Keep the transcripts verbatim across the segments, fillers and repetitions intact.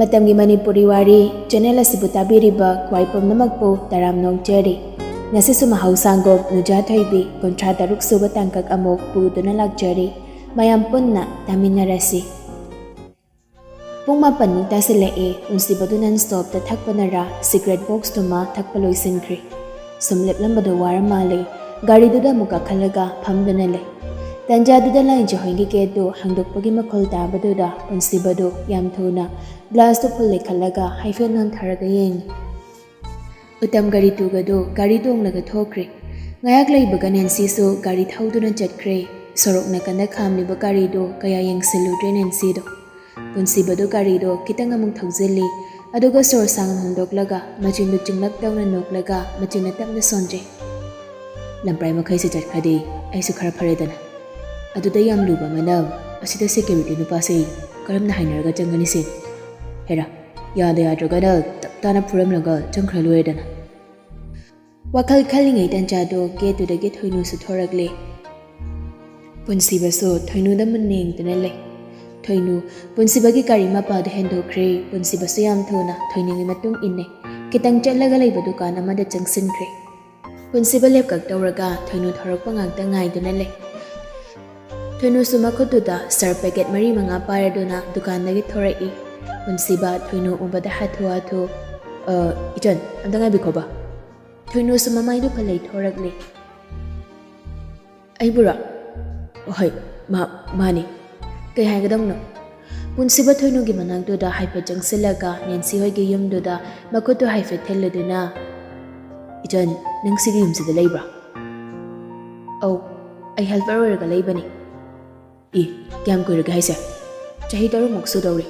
ꯃꯇꯝꯒꯤ ꯃꯅꯤꯄꯨꯔꯤ ꯋꯥꯔꯤ ꯆꯦꯅꯦꯜ ꯑꯁꯤꯕꯨ ꯇꯥꯕꯤꯔꯤꯕ ꯈ꯭ꯋꯥꯏ ꯄꯨꯝꯅꯃꯛꯄꯨ ꯇꯔꯥꯝꯅ ꯑꯣꯛꯆꯔꯤ꯫ ꯉꯁꯤꯁꯨ ꯃꯍꯧꯁꯥꯒꯨꯝ ꯅꯨꯖꯥ ꯊꯣꯏꯕꯤ ꯀꯨꯟꯊ꯭ꯔꯥ ꯇꯔꯨꯛ ꯁꯨꯕ ꯇꯥꯡꯀꯛ ꯑꯃꯨꯛ ꯄꯨꯗꯨꯅ ꯂꯥꯛꯆꯔꯤ꯫ ꯃꯌꯥꯝ ꯄꯨꯟꯅ ꯇꯥꯃꯤꯟꯅꯔꯁꯤ꯫ ꯄꯨꯡ ꯃꯥꯄꯟꯃꯨꯛ ꯇꯥꯁꯤꯜꯂꯛꯑꯦ꯫ ꯄꯨꯟꯁꯤꯕꯗꯨ ꯅꯟ ꯁ꯭ꯇꯣꯞꯇ ꯊꯛꯄꯅꯔꯥ ꯁꯤꯒꯔꯦꯠ ꯕꯣꯛꯁꯇꯨꯃ ꯊꯛꯄ ꯂꯣꯏꯁꯤꯟꯈ꯭ꯔꯦ꯫ ꯁꯨꯝ ꯂꯦꯞꯂꯝꯕꯗꯣ ꯋꯥꯔ ꯃꯥꯜꯂꯦ꯫ ꯒꯥꯔꯤꯗꯨꯗ ꯑꯃꯨꯛ ꯀꯥꯈꯠꯂꯒ ꯐꯝꯗꯨꯅ ꯂꯩ꯫ ꯇꯟꯖꯥꯗꯨꯗ ꯂꯥꯏꯟꯖꯤ ꯍꯣꯏꯒꯤ ꯒꯦꯠꯇꯨ ꯍꯥꯡꯗꯣꯛꯄꯒꯤ ꯃꯈꯣꯜ ꯇꯥꯕꯗꯨꯗ ꯄꯨꯟꯁꯤꯕꯗꯨ ꯌꯥꯝ ꯊꯨꯅ ꯒ꯭ꯂꯥꯁꯇꯨ ꯐꯨꯜ ꯂꯩꯈꯠꯂꯒ ꯍꯥꯏꯐꯦꯠ ꯅꯣꯟꯊꯔꯒ ꯌꯦꯡꯉꯤ꯫ ꯎꯇꯝ ꯒꯥꯔꯤ ꯇꯨꯒꯗꯨ ꯒꯥꯔꯤ ꯇꯣꯡꯂꯒ ꯊꯣꯛꯈ꯭ꯔꯦ꯫ ꯉꯥꯏꯍꯥꯛ ꯂꯩꯕꯒ ꯅꯦꯟꯁꯤꯁꯨ ꯒꯥꯔꯤ ꯊꯧꯗꯨꯅ ꯆꯠꯈ꯭ꯔꯦ꯫ ꯁꯣꯔꯣꯛ ꯅꯥꯀꯟꯗ ꯈꯥꯝꯂꯤꯕ ꯒꯥꯔꯤꯗꯨ ꯀꯌꯥ ꯌꯦꯡꯁꯤꯜꯂꯨꯗ꯭ꯔꯦ ꯅꯦꯟꯁꯤꯗꯣ꯫ ꯄꯨꯟꯁꯤꯕꯗꯨ ꯒꯥꯔꯤꯗꯣ ꯈꯤꯇꯪ ꯑꯃꯨꯛ ꯊꯧꯖꯤꯜꯂꯤ꯫ ꯑꯗꯨꯒ ꯁꯣꯔ ꯁꯥꯡꯅ ꯍꯣꯟꯗꯣꯛꯂꯒ ꯃꯆꯤꯟꯗꯨ ꯆꯤꯡꯂꯛ ꯇꯧꯅ ꯅꯣꯛꯂꯒ ꯃꯆꯤꯟꯅ ꯇꯞꯅ ꯁꯣꯟꯖꯩ꯫ ꯂꯝꯄ꯭ꯔꯥꯏ ꯃꯈꯩꯁꯦ ꯆꯠꯈ꯭ꯔꯗꯤ ꯑꯩꯁꯨ ꯈꯔ ꯐꯔꯦꯗꯅ꯫ ꯑꯗꯨꯗ ꯌꯥꯝ ꯂꯨꯕ ꯑꯃꯅ ꯑꯁꯤꯗ ꯁꯦꯀ꯭ꯌꯨꯔꯤꯇꯤ ꯅꯨꯄꯥꯁꯦ ꯀꯔꯝꯅ ꯍꯥꯏꯅꯔꯒ ꯆꯪꯒꯅꯤ ꯁꯤꯅꯤ꯫ ꯍꯦꯔꯥ, ꯌꯥꯗ ꯌꯥꯗ꯭ꯔꯒꯅ ꯇꯞ ꯇꯥꯅ ꯐꯨꯔꯝꯂꯒ ꯆꯪꯈ꯭ꯔ ꯂꯣꯏꯔꯦꯗꯅ꯫ ꯋꯥꯈꯜ ꯈꯜꯂꯤꯉꯩ ꯇꯟꯖꯥꯗꯣ ꯒꯦꯠꯇꯨꯗꯒꯤ ꯊꯣꯏꯅꯨꯁꯨ ꯊꯣꯔꯛꯂꯦ꯫ ꯄꯨꯟꯁꯤꯕꯁꯨ ꯊꯣꯏꯅꯨꯗ ꯃꯨꯟꯅ ꯌꯦꯡꯗꯨꯅ ꯂꯩ꯫ ꯊꯣꯏꯅꯨ ꯄꯨꯟꯁꯤꯕꯒꯤ ꯒꯥꯔꯤ ꯃꯄꯥꯗꯨ ꯍꯦꯟꯗꯣꯛꯈ꯭ꯔꯦ꯫ ꯄꯨꯟꯁꯤꯕꯁꯨ ꯌꯥꯝ ꯊꯨꯅ ꯊꯣꯏꯅꯨꯒꯤ ꯃꯇꯨꯡ ꯏꯟꯅꯩ꯫ ꯈꯤꯇꯪ ꯆꯠꯂꯒ ꯂꯩꯕ ꯗꯨꯀꯥꯟ ꯑꯃꯗ ꯆꯪꯁꯤꯟꯈ꯭ꯔꯦ꯫ ꯄꯨꯟꯁꯤꯕ ꯂꯦꯞꯀꯛ ꯇꯧꯔꯒ ꯊꯣꯏꯅꯨ ꯊꯣꯔꯛꯄ ꯉꯥꯛꯇ ꯉꯥꯏꯗꯨꯅ ꯂꯩ꯫ ꯊꯣꯏꯅꯨꯁꯨ ꯃꯈꯨꯠꯇꯨꯗ ꯁꯔꯞ ꯄꯦꯀꯦꯠ ꯃꯔꯤ ꯃꯉꯥ ꯄꯥꯏꯔꯗꯨꯅ ꯗꯨꯀꯥꯟꯗꯒꯤ ꯊꯣꯔꯛꯏ꯫ ꯄꯨꯟꯁꯤꯕ ꯊꯣꯏꯅꯨ ꯎꯕꯗ ꯍꯥꯊꯨ ꯍꯥꯊꯨ, "ꯑ, ꯏꯆꯟ, ꯑꯝꯇ ꯉꯥꯏꯕꯤꯈꯣꯕ꯫" ꯊꯣꯏꯅꯨꯁꯨ ꯃꯃꯥꯏꯗꯨ ꯐꯂꯩ ꯊꯣꯔꯛꯂꯦ꯫ "ꯑꯩꯕꯨꯔꯣ?" "ꯍꯣꯏ, ꯃꯥ-, ꯃꯥꯅꯤ꯫ ꯀꯩ ꯍꯥꯏꯒꯗꯕꯅꯣ?" ꯄꯨꯟꯁꯤꯕ ꯊꯣꯏꯅꯨꯒꯤ ꯃꯅꯥꯛꯇꯨꯗ ꯍꯥꯏꯐꯦꯠ ꯆꯪꯁꯤꯜꯂꯒ ꯅꯦꯟꯁꯤ ꯍꯣꯏꯒꯤ ꯌꯨꯝꯗꯨꯗ ꯃꯈꯨꯠꯇꯨ ꯍꯥꯏꯐꯦꯠ ꯊꯤꯜꯂꯗꯨꯅ, "ꯏꯆꯟ, ꯅꯪ ꯁꯤꯒꯤ ꯌꯨꯝꯁꯤꯗ ꯂꯩꯕ꯭ꯔꯥ?" "ꯑꯧ, ꯑꯩ ꯍꯦꯜꯄꯔ ꯑꯣꯏꯔꯒ ꯂꯩꯕꯅꯤ꯫" "ꯏ, ꯀꯌꯥꯝ ꯀꯨꯏꯔꯒꯦ ꯍꯥꯏꯁꯦ?" "ꯆꯍꯤ ꯇꯔꯨꯛꯃꯨꯛ ꯁꯨꯗꯧꯔꯦ꯫"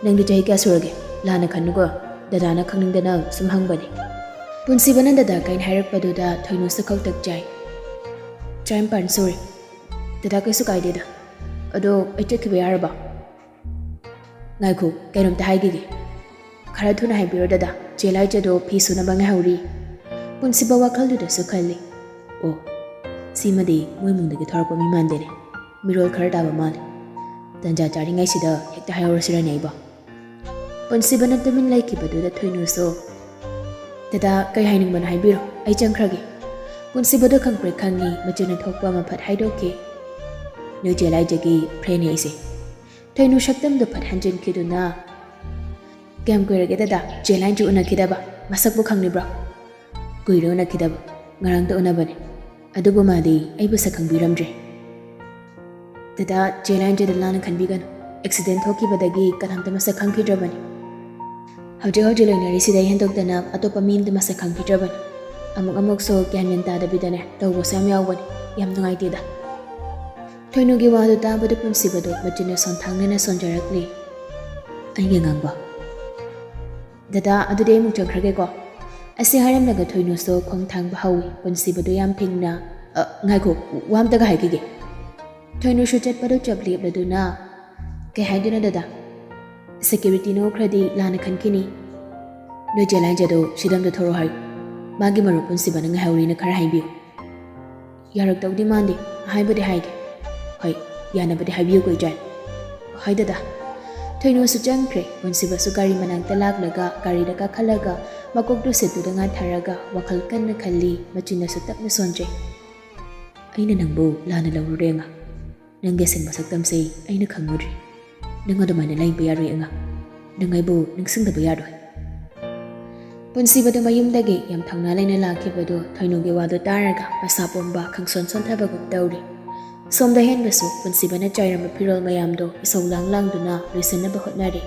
"ꯅꯪꯗꯤ ꯆꯍꯤ ꯀꯌꯥ ꯁꯨꯔꯒꯦ? ꯂꯥꯟꯅ ꯈꯟꯅꯨꯀꯣ, ꯗꯗꯥꯅ ꯈꯪꯅꯤꯡꯗꯅ ꯁꯨꯝ ꯍꯪꯕꯅꯤ꯫" ꯄꯨꯟꯁꯤꯕꯅ ꯗꯗꯥ ꯀꯥꯏꯅ ꯍꯥꯏꯔꯛꯄꯗꯨꯗ ꯊꯣꯏꯅꯨꯁꯨ ꯈꯛꯇꯛ ꯆꯥꯏ꯫ "ꯇꯔꯥꯅꯤꯄꯥꯟ ꯁꯨꯔꯦ꯫" "ꯗꯗꯥ, ꯀꯩꯁꯨ ꯀꯥꯏꯗꯦꯗ꯫ ꯑꯗꯣ ꯑꯩ ꯆꯠꯈꯤꯕ ꯌꯥꯔꯕ?" "ꯉꯥꯏꯈꯣ, ꯀꯩꯅꯣꯝꯇ ꯍꯥꯏꯈꯤꯒꯦ꯫" "ꯈꯔ ꯊꯨꯅ ꯍꯥꯏꯕꯤꯔꯣ ꯗꯗꯥ, ꯆꯦ ꯂꯥꯏꯖꯗꯣ ꯐꯤ ꯁꯨꯅꯕ ꯉꯥꯏꯍꯧꯔꯤ꯫" ꯄꯨꯟꯁꯤꯕ ꯋꯥꯈꯜꯗꯨꯗꯁꯨ ꯈꯜꯂꯤ, "ꯑꯣ, ꯁꯤꯃꯗꯤ ꯃꯣꯏ ꯏꯃꯨꯡꯗꯒꯤ ꯊꯣꯔꯛꯄ ꯃꯤ ꯃꯥꯟꯗꯦꯅꯦ, ꯃꯤꯔꯣꯜ ꯈꯔ ꯇꯥꯕ ꯃꯥꯜꯂꯦ꯫ ꯇꯟꯖꯥ ꯆꯥꯔꯤꯉꯩꯁꯤꯗ ꯍꯦꯛꯇ ꯍꯥꯏꯍꯧꯔꯁꯤꯔꯅꯦ ꯑꯩꯕꯣ?" ꯄꯨꯟꯁꯤꯕꯅ ꯇꯨꯃꯤꯟ ꯂꯩꯈꯤꯕꯗꯨꯗ ꯊꯣꯏꯅꯨꯁꯨ, "ꯗꯗꯥ, ꯀꯩ ꯍꯥꯏꯅꯤꯡꯕꯅꯣ ꯍꯥꯏꯕꯤꯔꯣ, ꯑꯩ ꯆꯪꯈ꯭ꯔꯒꯦ꯫" ꯄꯨꯟꯁꯤꯕꯗꯨ ꯈꯪꯄ꯭ꯔꯦꯛ ꯈꯪꯉꯤ, ꯃꯆꯤꯟꯅ ꯊꯣꯛꯄ ꯑꯃ ꯐꯠ ꯍꯥꯏꯗꯣꯛꯈꯤ꯫ "ꯅꯣꯏ ꯆꯦ ꯂꯥꯏꯖꯒꯤ ꯐ꯭ꯔꯦꯟꯅꯦ ꯑꯩꯁꯦ꯫" ꯊꯣꯏꯅꯨ ꯁꯛꯇꯝꯗꯨ ꯐꯠ ꯍꯟꯖꯤꯟꯈꯤꯗꯨꯅ, "ꯀꯌꯥꯝ ꯀꯨꯏꯔꯒꯦ ꯗꯗꯥ, ꯆꯦ ꯂꯥꯏꯖ ꯎꯅꯈꯤꯗꯕ? ꯃꯁꯛꯄꯨ ꯈꯪꯂꯤꯕ꯭ꯔꯣ?" "ꯀꯨꯏꯔꯦ ꯎꯅꯈꯤꯗꯕ, ꯉꯔꯥꯡꯇ ꯎꯅꯕꯅꯦ꯫ ꯑꯗꯨꯕꯨ ꯃꯥꯗꯤ ꯑꯩꯕꯨ ꯁꯛ ꯈꯪꯕꯤꯔꯝꯗ꯭ꯔꯦ꯫" "ꯗꯗꯥ, ꯆꯦ ꯂꯥꯏꯖꯗ ꯂꯥꯟꯅ ꯈꯟꯕꯤꯒꯅꯨ꯫ ꯑꯦꯛꯁꯤꯗꯦꯟ ꯊꯣꯛꯈꯤꯕꯗꯒꯤ ꯀꯅꯥꯝꯇ ꯃꯁꯛ ꯈꯪꯈꯤꯗ꯭ꯔꯕꯅꯤ꯫ ꯍꯧꯖꯤꯛ ꯍꯧꯖꯤꯛ ꯂꯣꯏꯅꯔꯤꯁꯤꯗꯩ ꯍꯦꯟꯗꯣꯛꯇꯅ ꯑꯇꯣꯞꯄ ꯃꯤ ꯑꯃꯗ ꯃꯁꯛ ꯈꯪꯈꯤꯗ꯭ꯔꯕꯅꯤ꯫ ꯑꯃꯨꯛ ꯑꯃꯨꯛꯁꯨ ꯒ꯭ꯌꯥꯟ ꯃꯦꯟ ꯇꯥꯗꯕꯤꯗꯅꯦ ꯇꯧꯕꯁꯨ ꯌꯥꯝ ꯌꯥꯎꯕꯅꯤ꯫ ꯌꯥꯝ ꯅꯨꯡꯉꯥꯏꯇꯦꯗ꯫" ꯊꯣꯏꯅꯨꯒꯤ ꯋꯥꯗꯨ ꯇꯥꯕꯗ ꯄꯨꯟꯁꯤꯕꯗꯨ ꯃꯆꯤꯟꯅ ꯁꯣꯟꯊꯥꯡꯅꯅ ꯁꯣꯟꯖꯔꯛꯂꯤ꯫ "ꯑꯩꯒꯤ ꯑꯉꯥꯡꯕ꯫" "ꯗꯗꯥ, ꯑꯗꯨꯗꯤ ꯑꯩ ꯑꯃꯨꯛ ꯆꯪꯈ꯭ꯔꯒꯦꯀꯣ꯫" ꯑꯁꯤ ꯍꯥꯏꯔꯝꯂꯒ ꯊꯣꯏꯅꯨꯁꯨ ꯈꯣꯡ ꯊꯥꯡꯕ ꯍꯧꯏ꯫ ꯄꯨꯟꯁꯤꯕꯗꯨ ꯌꯥꯝ ꯐꯤꯡꯅ, "ꯑ, ꯉꯥꯏꯈꯣ, ꯋꯥ ꯑꯝꯇꯒ ꯍꯥꯏꯈꯤꯒꯦ꯫" ꯊꯣꯏꯅꯨꯁꯨ ꯆꯠꯄꯗꯨ ꯆꯞ ꯂꯦꯞꯂꯗꯨꯅ, "ꯀꯩ ꯍꯥꯏꯗꯣꯏꯅꯣ ꯗꯗꯥ? ꯁꯦꯀ꯭ꯌꯨꯔꯤꯇꯤꯅ ꯎꯈ꯭ꯔꯗꯤ ꯂꯥꯟꯅ ꯈꯟꯈꯤꯅꯤ꯫ ꯅꯣꯏ ꯆꯦ ꯂꯥꯏꯖꯗꯣ ꯁꯤꯗ ꯑꯝꯇ ꯊꯣꯔꯛꯑꯣ ꯍꯥꯏꯌꯨ꯫ ꯃꯥꯒꯤ ꯃꯔꯨꯞ ꯄꯨꯟꯁꯤꯕꯅ ꯉꯥꯏꯍꯧꯔꯤꯅ ꯈꯔ ꯍꯥꯏꯕꯤꯌꯨ꯫" "ꯌꯥꯔꯛꯇꯧꯗꯤ ꯃꯥꯟꯗꯦ, ꯍꯥꯏꯕꯨꯗꯤ ꯍꯥꯏꯒꯦ꯫" "ꯍꯣꯏ, ꯌꯥꯅꯕꯗꯤ ꯍꯥꯏꯕꯤꯌꯨꯀꯣ ꯏꯆꯥ꯫" "ꯍꯣꯏ ꯗꯗꯥ꯫" ꯊꯣꯏꯅꯨꯁꯨ ꯆꯪꯈ꯭ꯔꯦ꯫ ꯄꯨꯟꯁꯤꯕꯁꯨ ꯒꯥꯔꯤ ꯃꯅꯥꯛꯇ ꯂꯥꯛꯂꯒ ꯒꯥꯔꯤꯗ ꯀꯥꯈꯠꯂꯒ ꯃꯀꯣꯛꯇꯨ ꯁꯤꯠꯇꯨꯗ ꯉꯥꯊꯔꯒ ꯋꯥꯈꯜ ꯀꯟꯅ ꯈꯜꯂꯤ꯫ ꯃꯆꯤꯟꯅꯁꯨ ꯇꯞꯅ ꯁꯣꯟꯖꯩ꯫ "ꯑꯩꯅ ꯅꯪꯕꯨ ꯂꯥꯟꯅ ꯂꯧꯔꯨꯔꯦ ꯑꯉꯥꯡ꯫ ꯅꯪꯒꯤ ꯑꯁꯦꯡꯕ ꯁꯛꯇꯝꯁꯦ ꯑꯩꯅ ꯈꯪꯂꯨꯗ꯭ꯔꯦ꯫ ꯅꯪ ꯑꯗꯨꯃꯥꯏꯅ ꯂꯩꯕ ꯌꯥꯔꯣꯏ ꯑꯉꯥꯡ꯫ ꯅꯪ ꯑꯩꯕꯨ ꯅꯤꯡꯁꯤꯡꯗꯕ ꯌꯥꯔꯣꯏ꯫" ꯄꯨꯟꯁꯤꯕꯗꯨ ꯃꯌꯨꯝꯗꯒꯤ ꯌꯥꯝ ꯊꯧꯅꯥ ꯂꯩꯅ ꯂꯥꯛꯈꯤꯕꯗꯨ ꯊꯣꯏꯅꯨꯒꯤ ꯋꯥꯗꯨ ꯇꯥꯔꯒ ꯃꯁꯥ ꯄꯣꯝꯕ ꯈꯪꯁꯣꯟ ꯁꯣꯟꯊꯕꯒꯨꯝ ꯇꯧꯔꯤ꯫ ꯁꯣꯝꯗ ꯍꯦꯟꯕꯁꯨ ꯄꯨꯟꯁꯤꯕꯅ ꯆꯥꯏꯔꯝꯕ ꯐꯤꯔꯣꯜ ꯃꯌꯥꯝꯗꯣ ꯏꯁꯧ ꯂꯥꯡ ꯂꯥꯡꯗꯨꯅ ꯂꯣꯏꯁꯤꯟꯅꯕ ꯍꯣꯠꯅꯔꯤ꯫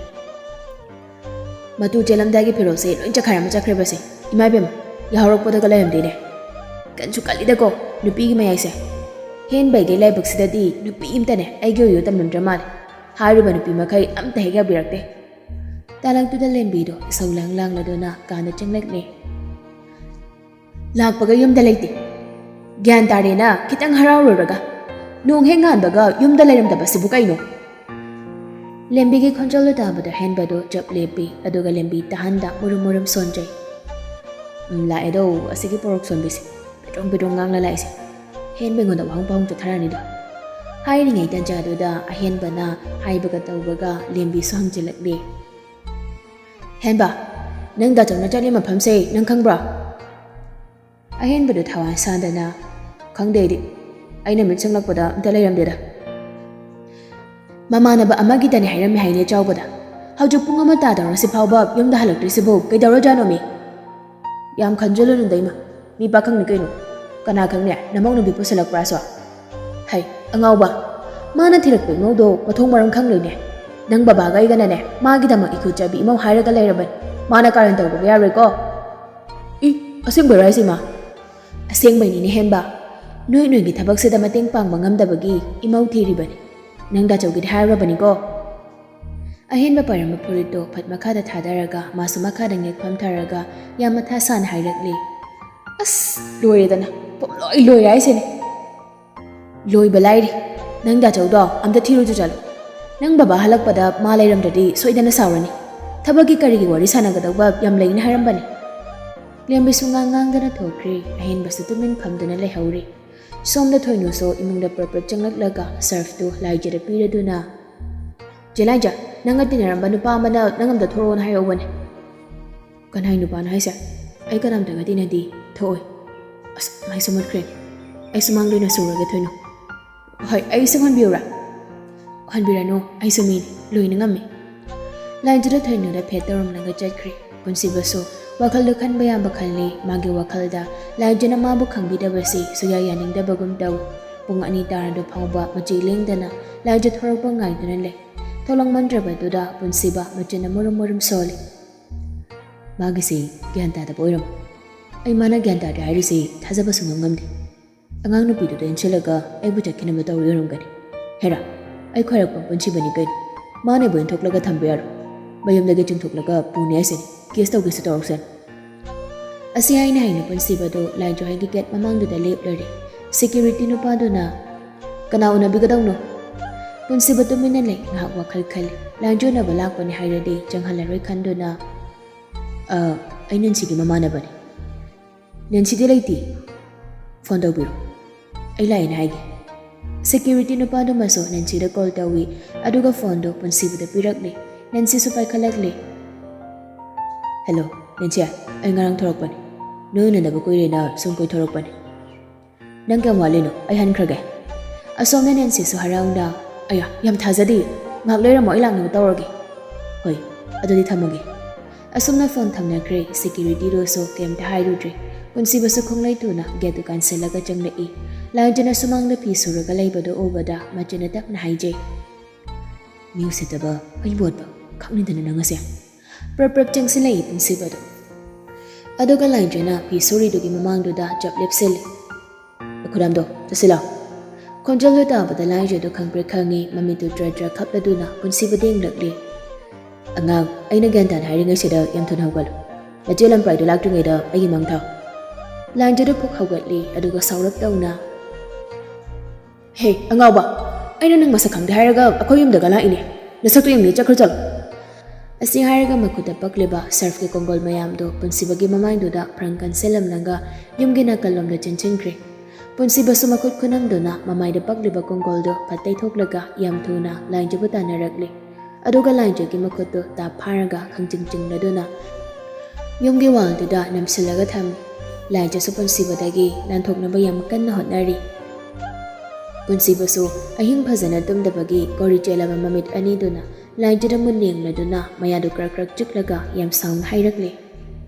"ꯃꯇꯨ ꯆꯦꯜꯂꯝꯗꯥꯏꯒꯤ ꯐꯤꯔꯣꯜꯁꯦ ꯂꯣꯏ ꯆꯈꯥꯏꯔꯝꯃ ꯆꯠꯈ꯭ꯔꯦꯕꯁꯦ꯫ ꯏꯃꯥ ꯏꯕꯦꯝꯃ, ꯌꯥꯍꯧꯔꯛꯄꯗꯒ ꯂꯩꯔꯝꯗꯦꯅꯦ꯫ ꯀꯟꯁꯨ ꯀꯜꯂꯤꯗꯀꯣ ꯅꯨꯄꯤꯒꯤ ꯃꯌꯥꯏꯁꯦ꯫ ꯍꯦꯟꯕꯩꯒꯤ ꯂꯥꯏꯕꯛꯁꯤꯗꯗꯤ ꯅꯨꯄꯤ ꯑꯝꯇꯅꯦ ꯑꯩꯒꯤ ꯑꯣꯏꯌꯨ ꯇꯝꯂꯝꯗ꯭ꯔ ꯃꯥꯜꯂꯦ꯫ ꯍꯥꯏꯔꯤꯕ ꯅꯨꯄꯤ ꯃꯈꯩ ꯑꯝꯇ ꯍꯦꯛ ꯌꯥꯕꯤꯔꯛꯇꯦ꯫" ꯇꯥꯂꯛꯇꯨꯗ ꯂꯦꯝꯕꯤꯗꯣ ꯏꯁꯧ ꯂꯥꯡ ꯂꯥꯡꯂꯗꯨꯅ ꯀꯥꯗ ꯆꯪꯂꯛꯂꯦ꯫ "ꯂꯥꯛꯄꯒ ꯌꯨꯝꯗ ꯂꯩꯇꯦ꯫ ꯒ꯭ꯌꯥꯟ ꯇꯥꯔꯦꯅ ꯈꯤꯇꯪ ꯍꯔꯥꯎꯔꯨꯔꯒ ꯅꯣꯡ ꯍꯦꯛ ꯉꯥꯟꯕꯒ ꯌꯨꯝꯗ ꯂꯩꯔꯝꯗꯕꯁꯤꯕꯨ ꯀꯩꯅꯣ?" ꯂꯦꯝꯕꯤꯒꯤ ꯈꯣꯟꯖꯦꯜꯗꯨ ꯇꯥꯕꯗ ꯍꯦꯟꯕꯗꯨ ꯆꯞ ꯂꯦꯞꯄꯤ, ꯑꯗꯨꯒ ꯂꯦꯝꯕꯤ ꯇꯥꯍꯟꯗ ꯃꯨꯔꯨꯝ ꯃꯨꯔꯨꯝ ꯁꯣꯟꯖꯩ꯫ "ꯎꯝ, ꯂꯥꯛꯑꯦꯗꯣ, ꯑꯁꯤꯒꯤ ꯄꯣꯔꯣꯛ ꯁꯣꯟꯕꯤꯁꯦ ꯄꯦꯗ꯭ꯔꯣꯡ ꯄꯦꯗ꯭ꯔꯣꯡ ꯉꯥꯡꯂ ꯂꯥꯛꯏꯁꯦ꯫ ꯍꯦꯟꯕ ꯑꯩꯉꯣꯟꯗ ꯋꯥꯍꯪ ꯄꯥꯎꯍꯪ ꯆꯠꯊꯔꯅꯤꯗꯣ꯫" ꯍꯥꯏꯔꯤꯉꯩ ꯇꯟꯖꯥꯗꯨꯗ ꯑꯍꯦꯟꯕꯅ ꯍꯥꯏꯕꯒ ꯇꯧꯕꯒ ꯂꯦꯝꯕꯤꯁꯨ ꯍꯪꯖꯤꯜꯂꯛꯂꯦ꯫ "ꯍꯦꯟꯕ, ꯅꯪ ꯗꯥꯆꯧꯅ ꯆꯠꯂꯤ ꯃꯐꯝꯁꯦ ꯅꯪ ꯈꯪꯕ꯭ꯔꯣ?" ꯑꯍꯦꯟꯕꯗꯨ ꯊꯋꯥ ꯁꯥꯗꯅ, "ꯈꯪꯗꯦ ꯑꯩꯗꯤ꯫ ꯑꯩꯅ ꯃꯤꯠ ꯁꯤꯡꯂꯛꯄꯗ ꯑꯝꯇ ꯂꯩꯔꯝꯗꯦꯗ꯫ ꯃꯃꯥꯟꯅꯕ ꯑꯃꯒꯤꯗꯅꯦ ꯍꯥꯏꯔꯝꯃꯦ ꯍꯥꯏꯅꯦ ꯆꯥꯎꯕꯗ꯫ ꯍꯧꯖꯤꯛ ꯄꯨꯡ ꯑꯃ ꯇꯥꯗꯧꯔꯁꯤ ꯐꯥꯎꯕ ꯌꯨꯝꯗ ꯍꯜꯂꯛꯇ꯭ꯔꯤꯁꯤꯕꯨ ꯀꯩꯗꯧꯔꯖꯥꯠꯅꯣꯃꯤ?" "ꯌꯥꯝ ꯈꯟꯖꯜꯂꯨꯅꯨꯗ ꯏꯃꯥ꯫ ꯃꯤ ꯄꯥꯈꯪꯅꯤ ꯀꯩꯅꯣ꯫ ꯀꯅꯥ ꯈꯪꯅꯤ, ꯅꯃꯧ ꯅꯨꯄꯤ ꯄꯨꯁꯜꯂꯛꯄ꯭ꯔꯥꯁꯨ?" "ꯍꯩ, ꯑꯉꯥꯎꯕ꯫ ꯃꯥꯅ ꯊꯤꯔꯛꯄ ꯏꯃꯧꯗꯣ ꯃꯊꯣꯡ ꯃꯔꯝ ꯈꯪꯂꯣꯏꯅꯦ꯫ ꯅꯪ ꯕꯕꯥꯒ ꯑꯩꯒꯅꯅꯦ, ꯃꯥꯒꯤꯗꯃꯛ ꯏꯈꯨꯠ ꯆꯥꯕꯤ ꯏꯃꯧ ꯍꯥꯏꯔꯒ ꯂꯩꯔꯕꯅꯤ꯫ ꯃꯥꯅ ꯀꯥꯔꯟ ꯇꯧꯕꯒ ꯌꯥꯔꯣꯏꯀꯣ꯫" "ꯏ, ꯑꯁꯦꯡꯕꯩꯔꯣ ꯍꯥꯏꯁꯦ, ꯏꯃꯥ?" "ꯑꯁꯦꯡꯕꯩꯅꯤꯅꯦ ꯍꯦꯟꯕ꯫ ꯅꯣꯏ ꯅꯣꯏꯒꯤ ꯊꯕꯛꯁꯤꯗ ꯃꯇꯦꯡ ꯄꯥꯡꯕ ꯉꯝꯗꯕꯒꯤ ꯏꯃꯧ ꯊꯤꯔꯤꯕꯅꯤ꯫ ꯅꯪ ꯗꯥꯆꯧꯒꯤꯗꯤ ꯍꯥꯏꯔꯨꯔꯕꯅꯤꯀꯣ?" ꯑꯍꯦꯟꯕ ꯄꯥꯏꯔꯝꯕ ꯐꯨꯔꯤꯠꯇꯣ ꯐꯠ ꯃꯈꯥꯗ ꯊꯥꯗꯔꯒ ꯃꯥꯁꯨ ꯃꯈꯥꯗ ꯉꯦꯛ ꯐꯝꯊꯔꯒ ꯌꯥꯝ ꯃꯊꯥ ꯁꯥꯅ ꯍꯥꯏꯔꯛꯂꯤ꯫ "ꯑꯁ, ꯂꯣꯏꯔꯦꯗꯅ꯫ ꯄꯨꯝꯂꯣꯏ ꯂꯣꯏꯔꯦ ꯍꯥꯏꯁꯤꯅꯦ꯫" "ꯂꯣꯏꯕ ꯂꯥꯏꯔꯤ꯫ ꯅꯪ ꯗꯥꯆꯧꯗꯣ ꯑꯝꯇ ꯊꯤꯔꯨꯆꯣ ꯆꯠꯂꯣ꯫ ꯅꯪ ꯕꯕꯥ ꯍꯜꯂꯛꯄꯗ ꯃꯥ ꯂꯩꯔꯝꯗ꯭ꯔꯗꯤ ꯁꯣꯏꯗꯅ ꯁꯥꯎꯔꯅꯤ꯫ ꯊꯕꯛꯀꯤ ꯀꯔꯤꯒꯤ ꯋꯥꯔꯤ ꯁꯥꯟꯅꯒꯗꯧꯕ ꯌꯥꯝ ꯂꯩꯅ ꯍꯥꯏꯔꯝꯕꯅꯤ꯫" ꯂꯦꯝꯕꯤꯁꯨ ꯉꯥꯡ ꯉꯥꯡꯗꯅ ꯊꯣꯛꯈ꯭ꯔꯦ꯫ ꯑꯍꯦꯟꯕꯁꯨ ꯇꯨꯃꯤꯟ ꯐꯝꯗꯨꯅ ꯂꯩꯍꯧꯔꯦ꯫ ꯁꯣꯝꯗ ꯊꯣꯏꯅꯨꯁꯨ ꯏꯃꯨꯡꯗ ꯄ꯭ꯔꯞ ꯄ꯭ꯔꯞ ꯆꯪꯂꯛꯂꯒ ꯁꯔꯐꯇꯨ ꯂꯥꯏꯖꯗ ꯄꯤꯔꯗꯨꯅ, "ꯆꯦ ꯂꯥꯏꯖ, ꯅꯪꯒ ꯇꯤꯟꯅꯔꯝꯕ ꯅꯨꯄꯥ ꯑꯃꯅ ꯅꯪ ꯑꯝꯇ ꯊꯣꯔꯛꯑꯣꯅ ꯍꯥꯏꯔꯛꯎꯕꯅꯦ꯫" "ꯀꯅꯥꯏ ꯅꯨꯄꯥꯅꯣ ꯍꯥꯏꯁꯦ? ꯑꯩ ꯀꯅꯥꯝꯇꯒ ꯇꯤꯟꯅꯗꯦ꯫ ꯊꯣꯛꯑꯣꯏ꯫" "ꯑꯁ, ꯃꯩꯁꯨ ꯃꯨꯠꯈ꯭ꯔꯦ꯫ ꯑꯩ ꯁꯨꯃꯥꯡꯗ ꯑꯣꯏꯅ ꯁꯨꯔꯒꯦ ꯊꯣꯏꯅꯨ꯫" "ꯍꯣꯏ, ꯑꯩ ꯁꯨꯝ ꯍꯟꯕꯤꯌꯨꯔꯥ?" "ꯍꯟꯕꯤꯔꯅꯨ, ꯑꯩꯁꯨ ꯃꯤꯅꯤ, ꯂꯣꯏꯅ ꯉꯝꯃꯤ꯫" ꯂꯥꯏꯖꯗ ꯊꯣꯏꯅꯨꯗ ꯐꯦꯠ ꯇꯧꯔꯝꯂꯒ ꯆꯠꯈ꯭ꯔꯦ꯫ ꯄꯨꯟꯁꯤꯕꯁꯨ ꯋꯥꯈꯜꯗ ꯈꯟꯕ ꯌꯥꯕ ꯈꯜꯂꯤ꯫ ꯃꯥꯒꯤ ꯋꯥꯈꯜꯗ ꯂꯥꯏꯖꯅ ꯃꯥꯕꯨ ꯈꯪꯕꯤꯗꯕꯁꯤ ꯁꯨꯌꯥ ꯌꯥꯅꯤꯡꯗꯕꯒꯨꯝ ꯇꯧ꯫ ꯄꯨꯡ ꯑꯅꯤ ꯇꯥꯔꯗꯨ ꯐꯥꯎꯕ ꯃꯆꯤ ꯂꯦꯡꯗꯅ ꯂꯥꯏꯖ ꯊꯣꯔꯛꯄ ꯉꯥꯏꯗꯨꯅ ꯂꯩ꯫ ꯊꯣꯛꯂꯛꯃꯟꯗ꯭ꯔꯕꯗꯨꯗ ꯄꯨꯟꯁꯤꯕ ꯃꯆꯤꯟꯅ ꯃꯨꯔꯨꯝ ꯃꯨꯔꯨꯝ ꯁꯣꯜꯂꯤ꯫ "ꯃꯥꯒꯤꯁꯤ ꯒ꯭ꯌꯥꯟ ꯇꯥꯗꯕ ꯑꯣꯏꯔꯝꯃꯤ꯫ ꯑꯩ ꯃꯥꯅ ꯒ꯭ꯌꯥꯟ ꯇꯥꯗꯦ ꯍꯥꯏꯔꯤꯁꯤ ꯊꯥꯖꯕ ꯁꯨꯡꯉꯝ ꯉꯝꯗꯦ꯫ ꯑꯉꯥꯡ ꯅꯨꯄꯤꯗꯨꯗ ꯏꯟꯁꯤꯜꯂꯒ ꯑꯩꯕꯨ ꯆꯠꯈꯤꯅꯕ ꯇꯧꯔꯤ ꯑꯣꯏꯔꯝꯒꯅꯤ꯫ ꯍꯦꯔꯥ, ꯑꯩ ꯈ꯭ꯋꯥꯏꯔꯥꯛꯄ ꯄꯨꯟꯁꯤꯕꯅꯤ ꯀꯩꯅꯣ꯫ ꯃꯥꯅ ꯑꯩꯕꯨ ꯏꯟꯊꯣꯛꯂꯒ ꯊꯝꯕ ꯌꯥꯔꯣꯏ꯫ ꯃꯌꯨꯝꯗꯒꯤ ꯆꯤꯡꯊꯣꯛꯂꯒ ꯄꯨꯅꯤ ꯍꯥꯏꯁꯤꯅꯤ꯫ ꯀꯦꯁ ꯇꯧꯒꯦꯁꯨ ꯇꯧꯔꯛꯁꯅꯨ꯫" ꯑꯁꯤ ꯍꯥꯏꯅ ꯍꯥꯏꯅ ꯄꯨꯟꯁꯤꯕꯗꯨ ꯂꯥꯏꯖꯍꯣꯏꯒꯤ ꯒꯦꯠ ꯃꯃꯥꯡꯗꯨꯗ ꯂꯦꯞꯂꯔꯦ꯫ ꯁꯦꯀ꯭ꯌꯨꯔꯤꯇꯤ ꯅꯨꯄꯥꯗꯨꯅ, "ꯀꯅꯥ ꯎꯅꯕꯤꯒꯗꯧꯅꯣ?" ꯄꯨꯟꯁꯤꯕ ꯇꯨꯃꯤꯟꯅ ꯂꯩ꯫ ꯉꯥꯏꯍꯥꯛ ꯋꯥꯈꯜ ꯈꯜꯂꯤ꯫ ꯂꯥꯏꯖ ꯎꯅꯕ ꯂꯥꯛꯄꯅꯤ ꯍꯥꯏꯔꯗꯤ ꯆꯪꯍꯜꯂꯔꯣꯏ ꯈꯟꯗꯨꯅ, "ꯑ, ꯑꯩ ꯅꯦꯟꯁꯤꯒꯤ ꯃꯃꯥꯟꯅꯕꯅꯤ꯫" "ꯅꯦꯟꯁꯤꯗꯤ ꯂꯩꯇꯦ꯫ ꯐꯣꯟ ꯇꯧꯕꯤꯔꯣ꯫ ꯑꯩ ꯂꯥꯛꯑꯦꯅ ꯍꯥꯏꯒꯦ꯫" ꯁꯦꯀ꯭ꯌꯨꯔꯤꯇꯤ ꯅꯨꯄꯥꯗꯨꯃꯁꯨ ꯅꯦꯟꯁꯤꯗ ꯀꯣꯜ ꯇꯧꯏ, ꯑꯗꯨꯒ ꯐꯣꯟꯗꯨ ꯄꯨꯟꯁꯤꯕꯗ ꯄꯤꯔꯛꯂꯦ꯫ ꯅꯦꯟꯁꯤꯁꯨ ꯄꯥꯏꯈꯠꯂꯛꯂꯦ꯫ ꯍꯦꯜꯂꯣ, ꯅꯦꯟꯁꯤ꯫ ꯑꯩ ꯉꯔꯥꯡ ꯊꯣꯔꯛꯄꯅꯤ꯫ ꯅꯣꯏ ꯎꯅꯗꯕ ꯀꯨꯏꯔꯦꯅ ꯁꯨꯝ ꯀꯣꯏꯊꯣꯔꯛꯄꯅꯤ꯫ ꯅꯪ ꯀꯌꯥꯝ ꯋꯥꯠꯂꯤꯅꯣ? ꯑꯩ ꯍꯟꯈ꯭ꯔꯒꯦ꯫ ꯑꯁꯣꯝꯅ ꯅꯦꯟꯁꯤꯁꯨ ꯍꯔꯥꯎꯅ, "ꯑꯌꯥ, ꯌꯥꯝ ꯊꯥꯖꯗꯦ꯫ ꯉꯥꯏꯍꯥꯛ ꯂꯩꯔꯝꯃꯣ, ꯑꯩ ꯂꯥꯛꯅꯕ ꯇꯧꯔꯒꯦ꯫" "ꯍꯣꯏ, ꯑꯗꯨꯗꯤ ꯊꯝꯃꯒꯦ꯫" ꯑꯁꯣꯝꯅ ꯐꯣꯟ ꯊꯝꯅꯈ꯭ꯔꯦ꯫ ꯁꯦꯀ꯭ꯌꯨꯔꯤꯇꯤꯗꯨꯁꯨ ꯀꯩꯝꯇ ꯍꯥꯏꯔꯨꯗ꯭ꯔꯦ꯫ ꯄꯨꯟꯁꯤꯕꯁꯨ ꯈꯣꯡꯂꯩ ꯊꯨꯅ ꯒꯦꯠꯇꯨ ꯀꯥꯟꯁꯤꯜꯂꯒ ꯆꯪꯂꯛꯏ꯫ ꯂꯥꯏꯖꯅ ꯁꯨꯃꯥꯡꯗ ꯐꯤ ꯁꯨꯔꯒ ꯂꯩꯕꯗꯨ ꯎꯕꯗ ꯃꯆꯤꯟꯅ ꯇꯞꯅ ꯍꯥꯏꯖꯩ, "ꯃꯤ ꯎꯁꯤꯠꯇꯕ, ꯑꯩꯕꯨ ꯑꯣꯠꯄ, ꯈꯪꯅꯤꯡꯗꯅ ꯅꯪ ꯑꯁꯦ?" ꯄ꯭ꯔꯞ ꯄ꯭ꯔꯞ ꯆꯪꯁꯤꯜꯂꯛꯏ ꯄꯨꯟꯁꯤꯕꯗꯨ꯫ ꯑꯗꯨꯒ ꯂꯥꯏꯖꯅ ꯐꯤ ꯁꯨꯔꯤꯗꯨꯒꯤ ꯃꯃꯥꯡꯗꯨꯗ ꯆꯞ ꯂꯦꯞꯁꯤꯜꯂꯤ꯫ "ꯈꯨꯗꯥꯝꯗꯣ, ꯆꯠꯁꯤꯜꯂꯣ꯫" ꯈꯣꯟꯖꯦꯜꯗꯨ ꯇꯥꯕꯗ ꯂꯥꯏꯖꯗꯨ ꯈꯪꯄ꯭ꯔꯦꯛ ꯈꯪꯉꯤ, ꯃꯃꯤꯠꯇꯨ ꯇ꯭ꯔ ꯇ꯭ꯔ ꯈꯞꯂꯗꯨꯅ ꯄꯨꯟꯁꯤꯕꯗ ꯌꯦꯡꯂꯛꯂꯤ꯫ "ꯑꯉꯥꯡ, ꯑꯩꯅ ꯒ꯭ꯌꯥꯟ ꯇꯥꯅ ꯍꯥꯏꯔꯤꯉꯩꯁꯤꯗ ꯌꯥꯝ ꯊꯨꯅ ꯍꯧꯒꯠꯂꯨ꯫ ꯅꯆꯦ ꯂꯝꯄ꯭ꯔꯥꯏꯗꯨ ꯂꯥꯛꯇ꯭ꯔꯤꯉꯩꯗ ꯑꯩꯒꯤ ꯃꯥꯡ ꯊꯥꯎ꯫" ꯂꯥꯏꯖꯗꯨ ꯐꯨꯛ ꯍꯧꯒꯠꯂꯤ, ꯑꯗꯨꯒ ꯁꯥꯎꯔꯞ ꯇꯧꯅ, "ꯍꯦ, ꯑꯉꯥꯎꯕ! ꯑꯩꯅ ꯅꯪ ꯃꯁꯛ ꯈꯪꯗꯦ ꯍꯥꯏꯔꯒ ꯑꯩꯈꯣꯏ ꯌꯨꯝꯗꯒ ꯂꯥꯛꯏꯅꯦ꯫ ꯅꯁꯛꯇꯨ ꯌꯦꯡꯅꯤ, ꯆꯠꯈ꯭ꯔꯣ, ꯆꯠꯂꯣ꯫" ꯑꯁꯤ ꯍꯥꯏꯔꯒ ꯃꯈꯨꯠꯇ ꯄꯛꯂꯤꯕ ꯁꯔꯐꯀꯤ ꯀꯣꯡꯒꯣꯜ ꯃꯌꯥꯝꯗꯨ ꯄꯨꯟꯁꯤꯕꯒꯤ ꯃꯃꯥꯏꯗꯨꯗ ꯄ꯭ꯔꯪ ꯀꯟꯁꯤꯜꯂꯝꯂꯒ ꯌꯨꯝꯒꯤ ꯅꯥꯀꯜꯂꯣꯝꯗ ꯆꯦꯟꯁꯤꯟꯈ꯭ꯔꯦ꯫ ꯄꯨꯟꯁꯤꯕꯁꯨ ꯃꯈꯨꯠ ꯈꯨꯅꯝꯗꯨꯅ ꯃꯃꯥꯏꯗ ꯄꯛꯂꯤꯕ ꯀꯣꯡꯒꯣꯜꯗꯨ ꯐꯠ ꯇꯩꯊꯣꯛꯂꯒ ꯌꯥꯝ ꯊꯨꯅ ꯂꯥꯏꯖꯕꯨ ꯇꯥꯟꯅꯔꯛꯂꯤ꯫ ꯑꯗꯨꯒ ꯂꯥꯏꯖꯒꯤ ꯃꯈꯨꯠꯇꯨ ꯇꯥꯞ ꯐꯥꯔꯒ ꯈꯪꯆꯤꯡ ꯆꯤꯡꯂꯗꯨꯅ ꯌꯨꯝꯒꯤ ꯋꯥꯜꯗꯨꯗ ꯅꯝꯁꯤꯜꯂꯒ ꯊꯝꯃꯤ꯫ ꯂꯥꯏꯖꯁꯨ ꯄꯨꯟꯁꯤꯕꯗꯒꯤ ꯅꯥꯟꯊꯣꯛꯅꯕ ꯌꯥꯝ ꯀꯟꯅ ꯍꯣꯠꯅꯔꯤ꯫ ꯄꯨꯟꯁꯤꯕꯁꯨ ꯑꯍꯤꯡ ꯐꯖꯅ ꯇꯨꯝꯗꯕꯒꯤ ꯀꯣꯔꯤ ꯆꯦꯜꯂꯕ ꯃꯃꯤꯠ ꯑꯅꯤꯗꯨꯅ ꯂꯥꯏꯖꯗ ꯃꯨꯟ ꯌꯦꯡꯂꯗꯨꯅ ꯃꯌꯥꯗꯨ ꯀ꯭ꯔꯛ ꯀ꯭ꯔꯛ ꯆꯤꯛꯂꯒ ꯌꯥꯝ ꯁꯥꯎꯅ ꯍꯥꯏꯔꯛꯂꯦ,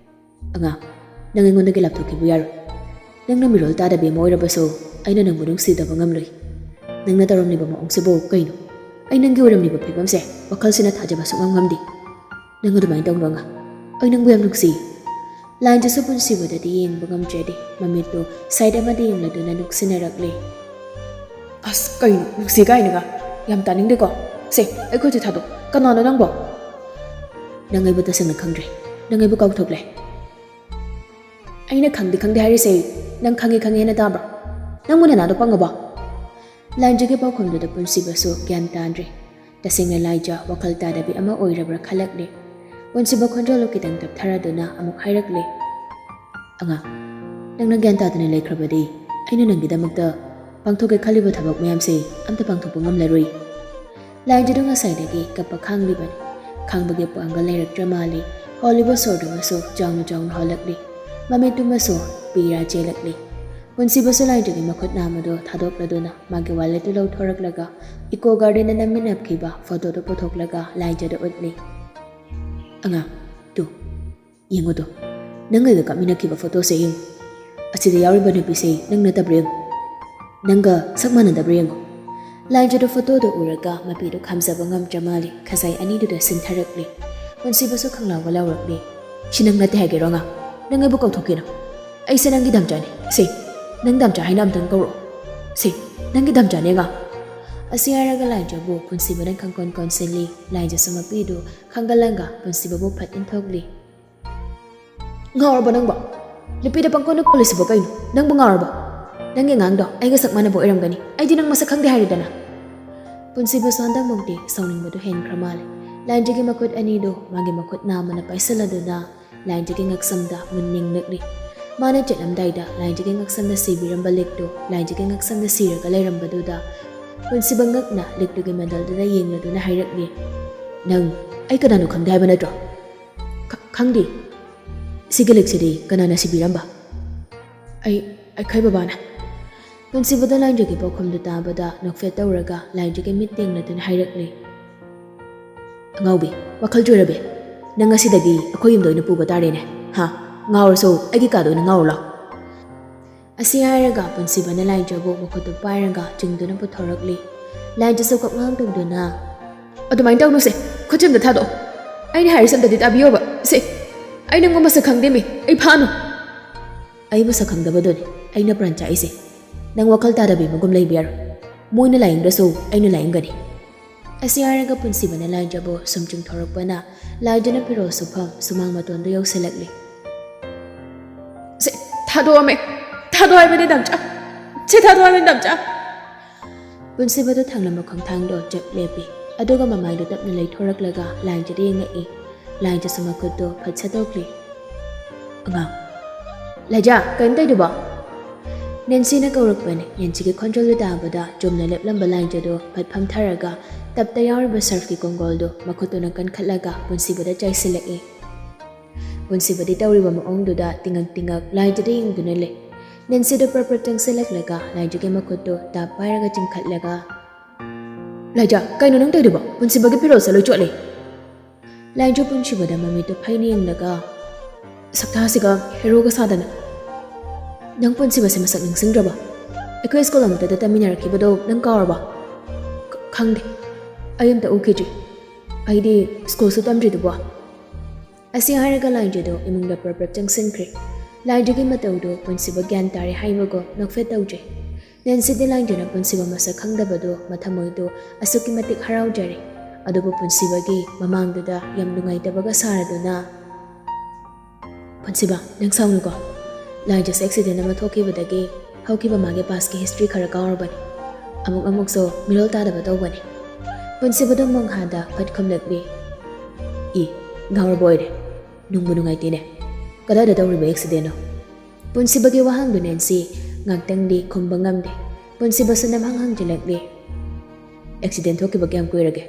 "ꯑꯉꯥꯡ, ꯅꯪ ꯑꯩꯉꯣꯟꯗꯒꯤ ꯂꯥꯞꯊꯣꯛꯈꯤꯕ ꯌꯥꯔꯣꯏ꯫ ꯅꯪꯅ ꯃꯤꯔꯣꯜ ꯇꯥꯗꯕꯤ ꯑꯃ ꯑꯣꯏꯔꯕꯁꯨ ꯑꯩꯅ ꯅꯪꯕꯨ ꯅꯨꯡꯁꯤꯗꯕ ꯉꯝꯂꯣꯏ꯫ ꯅꯪꯅ ꯇꯧꯔꯝꯂꯤꯕ ꯃꯑꯣꯡꯁꯤꯕꯨ ꯀꯩꯅꯣ? ꯑꯩ ꯅꯪꯒꯤ ꯑꯣꯏꯔꯝꯂꯤꯕ ꯐꯤꯕꯝꯁꯦ ꯋꯥꯈꯜꯁꯤꯅ ꯊꯥꯖꯕ ꯁꯨꯡꯉꯝ ꯉꯝꯗꯦ꯫ ꯅꯪ ꯑꯗꯨꯃꯥꯏꯅ ꯇꯧꯅꯣ ꯑꯉꯥꯡ꯫ ꯑꯩ ꯅꯪꯕꯨ ꯌꯥꯝ ꯅꯨꯡꯁꯤ꯫" ꯂꯥꯏꯖꯁꯨ ꯄꯨꯟꯁꯤꯕꯗꯗꯤ ꯌꯦꯡꯕ ꯉꯝꯗ꯭ꯔꯦꯗꯤ ꯃꯃꯤꯠꯇꯨ ꯁꯥꯏꯠ ꯑꯃꯗ ꯌꯦꯡꯂꯗꯨꯅ ꯅꯣꯛꯁꯤꯟꯅꯔꯛꯂꯦ꯫ "ꯑꯁ, ꯀꯩꯅꯣ ꯅꯨꯡꯁꯤ ꯀꯥꯏꯅꯒ? ꯌꯥꯝ ꯇꯥꯅꯤꯡꯗꯦꯀꯣ꯫ ꯁꯦ, ꯑꯩ ꯈꯨꯠꯁꯦ ꯊꯥꯗꯣꯛ꯫ ꯀꯅꯥꯅꯣ ꯅꯪꯕꯣ?" "ꯅꯪ ꯑꯩꯕꯨ ꯇꯁꯦꯡꯅ ꯈꯪꯗ꯭ꯔꯦ꯫ ꯅꯪ ꯑꯩꯕꯨ ꯀꯥꯎꯊꯣꯛꯂꯦ꯫" "ꯑꯩꯅ ꯈꯪꯗꯦ ꯈꯪꯗꯦ ꯍꯥꯏꯔꯤꯁꯦ ꯅꯪ ꯈꯪꯉꯦ ꯈꯪꯉꯦ ꯍꯥꯏꯅ ꯇꯥꯕ꯭ꯔꯣ? ꯅꯪꯕꯨ ꯅꯅꯥꯗꯣ ꯄꯪꯉꯕꯣ?" ꯂꯥꯏꯖꯒꯤ ꯄꯥꯎꯈꯨꯝꯗꯨꯗ ꯄꯨꯟꯁꯤꯕꯁꯨ ꯒ꯭ꯌꯥꯟ ꯇꯥꯗ꯭ꯔꯦ꯫ ꯇꯁꯦꯡꯅ ꯂꯥꯏꯖ ꯋꯥꯈꯜ ꯇꯥꯗꯕꯤ ꯑꯃ ꯑꯣꯏꯔꯕ꯭ꯔꯥ ꯈꯜꯂꯛꯂꯦ꯫ ꯄꯨꯟꯁꯤꯕ ꯈꯣꯟꯖꯦꯜꯗꯨ ꯈꯤꯇꯪ ꯇꯞꯊꯔꯗꯨꯅ ꯑꯃꯨꯛ ꯍꯥꯏꯔꯛꯂꯦ, "ꯑꯉꯥꯡ, ꯅꯪꯅ ꯒ꯭ꯌꯥꯟ ꯇꯥꯗꯅ ꯂꯩꯈ꯭ꯔꯕꯗꯤ ꯑꯩꯅ ꯅꯪꯒꯤꯗꯃꯛꯇ ꯄꯥꯡꯊꯣꯛꯀꯦ ꯈꯜꯂꯤꯕ ꯊꯕꯛ ꯃꯌꯥꯝꯁꯦ ꯑꯝꯇ ꯄꯥꯡꯊꯣꯛꯄ ꯉꯝꯂꯔꯣꯏ꯫" ꯂꯥꯏꯖꯗꯨ ꯉꯁꯥꯏꯗꯒꯤ ꯀꯞꯄ ꯈꯥꯡꯂꯤꯕꯅꯤ꯫ ꯈꯥꯡꯕꯒꯤ ꯄꯥꯡꯒꯜ ꯂꯩꯔꯛꯇ꯭ꯔ ꯃꯥꯜꯂꯤ꯫ ꯍꯣꯜꯂꯤꯕ ꯁꯣꯔꯗꯨꯃꯁꯨ ꯆꯥꯎꯅ ꯆꯥꯎꯅ ꯍꯣꯜꯂꯛꯂꯤ꯫ ꯃꯃꯤꯠꯇꯨꯃꯁꯨ ꯄꯤꯔꯥ ꯆꯦꯜꯂꯛꯂꯤ꯫ ꯄꯨꯟꯁꯤꯕꯁꯨ ꯂꯥꯏꯖꯒꯤ ꯃꯈꯨꯠ ꯅꯥꯝꯃꯗꯨ ꯊꯥꯗꯣꯛꯂꯗꯨꯅ ꯃꯥꯒꯤ ꯋꯥꯂꯦꯠꯇꯨ ꯂꯧꯊꯣꯔꯛꯂꯒ ꯏꯀꯣ ꯒꯥꯔꯗꯦꯟꯗ ꯅꯝꯃꯤꯟꯅꯈꯤꯕ ꯐꯣꯇꯣꯗꯨ ꯄꯨꯊꯣꯛꯂꯒ ꯂꯥꯏꯖꯗ ꯎꯠꯂꯤ꯫ "ꯑꯉꯥꯡ, ꯇꯨ, ꯌꯦꯡꯉꯨꯗꯣ, ꯅꯪ ꯑꯩꯒ ꯀꯥꯞꯃꯤꯟꯅꯈꯤꯕ ꯐꯣꯇꯣꯁꯦ ꯌꯦꯡꯉꯨ꯫ ꯑꯁꯤꯗ ꯌꯥꯎꯔꯤꯕ ꯅꯨꯄꯤꯁꯦ ꯅꯪ ꯅꯠꯇꯕ꯭ꯔꯥ ꯌꯦꯡꯉꯨ꯫ ꯅꯪꯒ ꯁꯛ ꯃꯥꯟꯅꯗꯕ꯭ꯔꯥ ꯌꯦꯡꯉꯨ꯫" ꯂꯥꯏꯖꯗ ꯐꯣꯇꯣꯗꯨ ꯎꯔꯒ ꯃꯄꯤꯗꯨ ꯈꯥꯝꯖꯕ ꯉꯝꯗ꯭ꯔ ꯃꯥꯜꯂꯤ꯫ ꯈꯖꯥꯏ ꯑꯅꯤꯗꯨꯗ ꯁꯤꯟꯊꯔꯛꯂꯤ꯫ ꯄꯨꯟꯁꯤꯕꯁꯨ ꯈꯪꯂꯥꯎꯕ ꯂꯥꯎꯔꯛꯂꯤ꯫ "ꯁꯤ ꯅꯪ ꯅꯠꯇꯦ ꯍꯥꯏꯒꯦꯔꯣ ꯑꯉꯥꯡ? ꯅꯪ ꯑꯩꯕꯨ ꯀꯧꯊꯣꯛꯀꯦꯅꯣ? ꯑꯩꯁꯦ ꯅꯪꯒꯤ ꯗꯝꯆꯥꯅꯤ꯫ ꯁꯦ, ꯅꯪ ꯗꯝꯆꯥ ꯍꯥꯏꯅ ꯑꯝꯇꯪ ꯀꯧꯔꯛꯑꯣ꯫ ꯁꯦ, ꯅꯪꯒꯤ ꯗꯝꯆꯥꯅꯤ ꯑꯉꯥꯡ꯫" ꯑꯁꯤ ꯍꯥꯏꯔꯒ ꯂꯥꯏꯖꯕꯨ ꯄꯨꯟꯁꯤꯕꯅ ꯈꯪꯀꯣꯟ ꯀꯣꯟꯁꯤꯜꯂꯤ꯫ ꯂꯥꯏꯖꯁꯨ ꯃꯄꯤꯗꯨ ꯈꯪꯒꯜꯂꯒ ꯄꯨꯟꯁꯤꯕꯕꯨ ꯐꯠ ꯏꯟꯊꯣꯛꯂꯤ꯫ "ꯉꯥꯎꯔꯕ ꯅꯪꯕꯣ? ꯅꯨꯄꯤꯗ ꯄꯪꯀꯣꯟꯗ ꯀꯣꯜꯂꯤꯁꯤꯕꯣ ꯀꯩꯅꯣ? ꯅꯪꯕꯨ ꯉꯥꯎꯔꯕꯣ? ꯅꯪꯒꯤ ꯑꯉꯥꯡꯗꯣ ꯑꯩꯒ ꯁꯛ ꯃꯥꯟꯅꯕ ꯑꯣꯏꯔꯝꯒꯅꯤ꯫ ꯑꯩꯗꯤ ꯅꯪ ꯃꯁꯛ ꯈꯪꯗꯦ ꯍꯥꯏꯔꯦꯗꯅ꯫" ꯄꯨꯟꯁꯤꯕꯁꯨ ꯍꯟꯗꯛꯃꯨꯛꯇꯤ ꯁꯥꯎꯅꯤꯡꯕꯗꯨ ꯍꯦꯟꯈ꯭ꯔ ꯃꯥꯜꯂꯦ꯫ ꯂꯥꯏꯖꯒꯤ ꯃꯈꯨꯠ ꯑꯅꯤꯗꯨ ꯃꯥꯒꯤ ꯃꯈꯨꯠ ꯅꯥꯝꯃꯅ ꯄꯥꯏꯁꯤꯜꯂꯗꯨꯅ ꯂꯥꯏꯖꯒꯤ ꯉꯛꯁꯝꯗ ꯃꯨꯟꯅꯤꯡ ꯅꯤꯛꯂꯤ꯫ ꯃꯥꯅ ꯆꯠꯂꯝꯗꯥꯏꯗ ꯂꯥꯏꯖꯒꯤ ꯉꯛꯁꯝꯗ ꯁꯤꯕꯤꯔꯝꯕ ꯂꯤꯛꯇꯨ ꯂꯥꯏꯖꯒꯤ ꯉꯛꯁꯝꯗ ꯁꯤꯔꯒ ꯂꯩꯔꯝꯕꯗꯨꯗ ꯄꯨꯟꯁꯤꯕ ꯉꯛꯅ ꯂꯤꯛꯇꯨꯒꯤ ꯃꯦꯗꯜꯗꯨꯗ ꯌꯦꯡꯂꯗꯨꯅ ꯍꯥꯏꯔꯛꯂꯤ꯫ "ꯅꯪ ꯑꯩ ꯀꯅꯥꯅꯣ ꯈꯪꯗꯦ ꯍꯥꯏꯕ ꯅꯠꯇ꯭ꯔꯣ?" "ꯈ-, ꯈꯪꯗꯦ꯫" "ꯁꯤꯒꯤ ꯂꯤꯛꯁꯤꯗꯤ ꯀꯅꯥꯅ ꯁꯤꯕꯤꯔꯝꯕ?" "ꯑꯩ, ꯑꯩꯈꯣꯏ ꯕꯕꯥꯅ꯫" ꯄꯨꯟꯁꯤꯕꯗ ꯂꯥꯏꯖꯒꯤ ꯄꯥꯎꯈꯨꯝꯗꯨ ꯇꯥꯕꯗ ꯅꯣꯛꯐꯦꯠ ꯇꯧꯔꯒ ꯂꯥꯏꯖꯒꯤ ꯃꯤꯠ ꯌꯦꯡꯂꯗꯨꯅ ꯍꯥꯏꯔꯛꯂꯤ꯫ "ꯑꯉꯥꯎꯕꯤ, ꯋꯥꯈꯜ ꯆꯣꯏꯔꯕꯤ, ꯅꯪ ꯉꯁꯤꯗꯒꯤ ꯑꯩꯈꯣꯏ ꯌꯨꯝꯗ ꯑꯣꯏꯅ ꯄꯨꯕ ꯇꯥꯔꯦꯅꯦ꯫ ꯍꯥ? ꯉꯥꯎꯔꯁꯨ ꯑꯩꯒꯤ ꯀꯥꯗ ꯑꯣꯏꯅ ꯉꯥꯎꯔꯨ ꯂꯥꯎ꯫" ꯑꯁꯤ ꯍꯥꯏꯔꯒ ꯄꯨꯟꯁꯤꯕꯅ ꯂꯥꯏꯖꯕꯨ ꯃꯈꯨꯠꯇꯨ ꯄꯥꯏꯔꯒ ꯆꯤꯡꯗꯨꯅ ꯄꯨꯊꯣꯔꯛꯂꯤ꯫ ꯂꯥꯏꯖꯁꯨ ꯀꯞꯉꯥꯡ ꯇꯧꯗꯨꯅ, "ꯑꯗꯨꯃꯥꯏꯅ ꯇꯧꯅꯨꯁꯦ, ꯈꯨꯠꯁꯦ ꯑꯝꯇ ꯊꯥꯗꯣꯛꯑꯣ꯫ ꯑꯩꯅ ꯍꯥꯏꯔꯤꯁꯦ ꯑꯝꯇꯗꯤ ꯇꯥꯕꯤꯌꯣꯕ꯫ ꯁꯦ, ꯑꯩ ꯅꯪꯕꯨ ꯃꯁꯛ ꯈꯪꯗꯦꯃꯤ, ꯑꯩ ꯐꯥꯅꯨ꯫" "ꯑꯩꯕꯨ ꯁꯛ ꯈꯪꯗꯕꯗꯨꯅꯤ ꯑꯩꯅ ꯄ꯭ꯔꯥꯟ ꯆꯥꯛꯏꯁꯦ꯫ ꯅꯪ ꯋꯥꯈꯜ ꯇꯥꯗꯕꯤ ꯃꯒꯨꯝ ꯂꯩꯕ ꯌꯥꯔꯣꯏ꯫ ꯃꯣꯏꯅ ꯂꯥꯏꯌꯦꯡꯗ꯭ꯔꯁꯨ ꯑꯩꯅ ꯂꯥꯏꯌꯦꯡꯒꯅꯤ꯫" ꯑꯁꯤ ꯍꯥꯏꯔꯒ ꯄꯨꯟꯁꯤꯕꯅ ꯂꯥꯏꯖꯕꯨ ꯁꯨꯝ ꯆꯤꯡꯊꯣꯔꯛꯄꯅ ꯂꯥꯏꯖꯅ ꯐꯤꯔꯣꯜ ꯁꯨꯐꯝ ꯁꯨꯃꯥꯡ ꯃꯇꯣꯟꯗ ꯌꯧꯁꯤꯜꯂꯛꯂꯤ꯫ "ꯁꯦ, ꯊꯥꯗꯣꯛꯑꯝꯃꯦ, ꯊꯥꯗꯣꯛ ꯍꯥꯏꯕꯅꯤ ꯗꯝꯆꯥ, ꯁꯦ ꯊꯥꯗꯣꯛ ꯍꯥꯏꯕꯅꯤ ꯗꯝꯆꯥ꯫" ꯄꯨꯟꯁꯤꯕꯗ ꯊꯥꯡꯂꯝꯕ ꯈꯣꯡꯊꯥꯡꯗꯣ ꯆꯞ ꯂꯦꯞꯄꯤ꯫ ꯑꯗꯨꯒ ꯃꯃꯥꯏꯗꯣ ꯇꯞꯅ ꯂꯩꯊꯣꯔꯛꯂꯒ ꯂꯥꯏꯖꯗ ꯌꯦꯡꯉꯛꯏ꯫ ꯂꯥꯏꯖꯁꯨ ꯃꯈꯨꯠꯇꯣ ꯐꯠ ꯁꯠꯇꯣꯛꯂꯤ꯫ "ꯑꯉꯥꯡ, ꯂꯥꯏꯖꯥ, ꯀꯩꯅꯣ ꯇꯧꯗꯨꯕꯣ?" ꯅꯦꯟꯁꯤꯅ ꯀꯧꯔꯛꯄꯅꯤ꯫ ꯅꯦꯟꯁꯤꯒꯤ ꯈꯣꯟꯖꯦꯜꯗꯨ ꯇꯥꯕꯗ ꯆꯨꯝꯅ ꯂꯦꯞꯂꯝꯕ ꯂꯥꯏꯖꯗꯣ ꯐꯠ ꯐꯝꯊꯔꯒ ꯇꯞꯇ ꯌꯥꯎꯔꯤꯕ ꯁꯔꯐꯀꯤ ꯀꯣꯡꯒꯣꯜꯗꯨ ꯃꯈꯨꯠꯇꯨꯅ ꯀꯟꯈꯠꯂꯒ ꯄꯨꯟꯁꯤꯕꯗ ꯆꯥꯏꯁꯤꯜꯂꯛꯏ꯫ ꯄꯨꯟꯁꯤꯕꯗꯤ ꯇꯧꯔꯤꯕ ꯃꯑꯣꯡꯗꯨꯗ ꯇꯤꯡꯉꯛ ꯇꯤꯡꯉꯛ ꯂꯥꯏꯖꯗ ꯌꯦꯡꯗꯨꯅ ꯂꯩ꯫ ꯅꯦꯟꯁꯤꯗꯣ ꯄ꯭ꯔꯞ ꯄ꯭ꯔꯞ ꯆꯪꯁꯤꯜꯂꯛꯂꯒ ꯂꯥꯏꯖꯒꯤ ꯃꯈꯨꯠꯇꯨ ꯇꯥꯞ ꯄꯥꯏꯔꯒ ꯆꯤꯡꯈꯠꯂꯒ, "ꯂꯥꯏꯖ, ꯀꯩꯅꯣ ꯅꯪ ꯇꯧꯔꯤꯗꯨꯕꯣ? ꯄꯨꯟꯁꯤꯕꯒꯤ ꯐꯤꯔꯣꯜꯁꯦ ꯂꯣꯏ ꯆꯣꯠꯂꯦ!" ꯂꯥꯏꯖ ꯄꯨꯟꯁꯤꯕꯗ ꯃꯃꯤꯠꯇꯨ ꯐꯩꯅ ꯌꯦꯡꯂꯒ, "ꯁꯛꯇꯥꯁꯤꯒ ꯍꯦꯔꯣꯒ ꯁꯥꯗꯅ! ꯅꯪ ꯄꯨꯟꯁꯤꯕꯁꯦ ꯃꯁꯛ ꯅꯤꯡꯁꯤꯡꯗ꯭ꯔꯕꯣ? ꯑꯩꯈꯣꯏ ꯁ꯭ꯀꯨꯜ ꯑꯃꯠꯇꯗ ꯇꯝꯃꯤꯟꯅꯔꯛꯈꯤꯕꯗꯣ ꯅꯪ ꯀꯥꯎꯔꯕꯣ?" "ꯈ-, ꯈꯪꯗꯦ꯫ ꯑꯩ ꯑꯝꯇ ꯎꯈꯤꯗ꯭ꯔꯤ꯫ ꯑꯩꯗꯤ ꯁ꯭ꯀꯨꯜꯁꯨ ꯇꯝꯗ꯭ꯔꯤꯗꯨꯕꯣ?" ꯑꯁꯤ ꯍꯥꯏꯔꯒ ꯂꯥꯏꯖꯗꯣ ꯏꯃꯨꯡꯗ ꯄ꯭ꯔꯞ ꯄ꯭ꯔꯞ ꯆꯪꯁꯤꯟꯈ꯭ꯔꯦ꯫ ꯂꯥꯏꯖꯒꯤ ꯃꯇꯧꯗꯣ ꯄꯨꯟꯁꯤꯕ ꯒ꯭ꯌꯥꯟ ꯇꯥꯔꯦ ꯍꯥꯏꯕꯒꯨꯝ ꯅꯣꯛꯐꯦꯠ ꯇꯧꯗ꯭ꯔꯦ꯫ ꯅꯦꯟꯁꯤꯗꯤ ꯂꯥꯏꯖꯅ ꯄꯨꯟꯁꯤꯕ ꯃꯁꯛ ꯈꯪꯗꯕꯗꯣ ꯃꯊꯃꯣꯏꯗꯣ ꯑꯁꯨꯛꯀꯤ ꯃꯇꯤꯛ ꯍꯔꯥꯎꯖꯔꯦ꯫ ꯑꯗꯨꯕꯨ ꯄꯨꯟꯁꯤꯕꯒꯤ ꯃꯃꯥꯡꯗꯨꯗ ꯌꯥꯝ ꯅꯨꯡꯉꯥꯏꯇꯕꯒ ꯁꯥꯔꯗꯨꯅ, "ꯄꯨꯟꯁꯤꯕ, ꯅꯪ ꯁꯥꯎꯅꯨꯀꯣ꯫ ꯂꯥꯏꯖꯁꯦ ꯑꯦꯛꯁꯤꯗꯦꯟ ꯑꯃ ꯊꯣꯛꯈꯤꯕꯗꯒꯤ ꯍꯧꯈꯤꯕ ꯃꯥꯒꯤ ꯄꯥꯁꯀꯤ ꯍꯤꯁꯇ꯭ꯔꯤ ꯈꯔ ꯀꯥꯎꯔꯕꯅꯤ꯫ ꯑꯃꯨꯛ ꯑꯃꯨꯛꯁꯨ ꯃꯤꯔꯣꯜ ꯇꯥꯗꯕ ꯇꯧꯕꯅꯤ꯫" ꯄꯨꯟꯁꯤꯕꯗꯣ ꯃꯣꯡꯍꯥꯗ ꯐꯠ ꯈꯨꯝꯂꯛꯂꯤ, "ꯏ, ꯉꯥꯎꯔꯕ ꯑꯣꯏꯔꯦ꯫ ꯅꯨꯡꯕꯨ ꯅꯨꯡꯉꯥꯏꯇꯦꯅꯦ꯫ ꯀꯗꯥꯏꯗ ꯇꯧꯔꯤꯕ ꯑꯦꯛꯁꯤꯗꯦꯟꯅꯣ?" ꯄꯨꯟꯁꯤꯕꯒꯤ ꯋꯥꯍꯪꯗꯨ ꯅꯦꯟꯁꯤ ꯉꯥꯛꯇꯪꯗꯤ ꯈꯨꯝꯕ ꯉꯝꯗꯦ꯫ ꯄꯨꯟꯁꯤꯕꯁꯨ ꯅꯝꯍꯪ ꯍꯪꯖꯤꯜꯂꯛꯂꯤ꯫ "ꯑꯦꯛꯁꯤꯗꯦꯟ ꯊꯣꯛꯈꯤꯕ ꯀꯌꯥꯝ ꯀꯨꯏꯔꯒꯦ?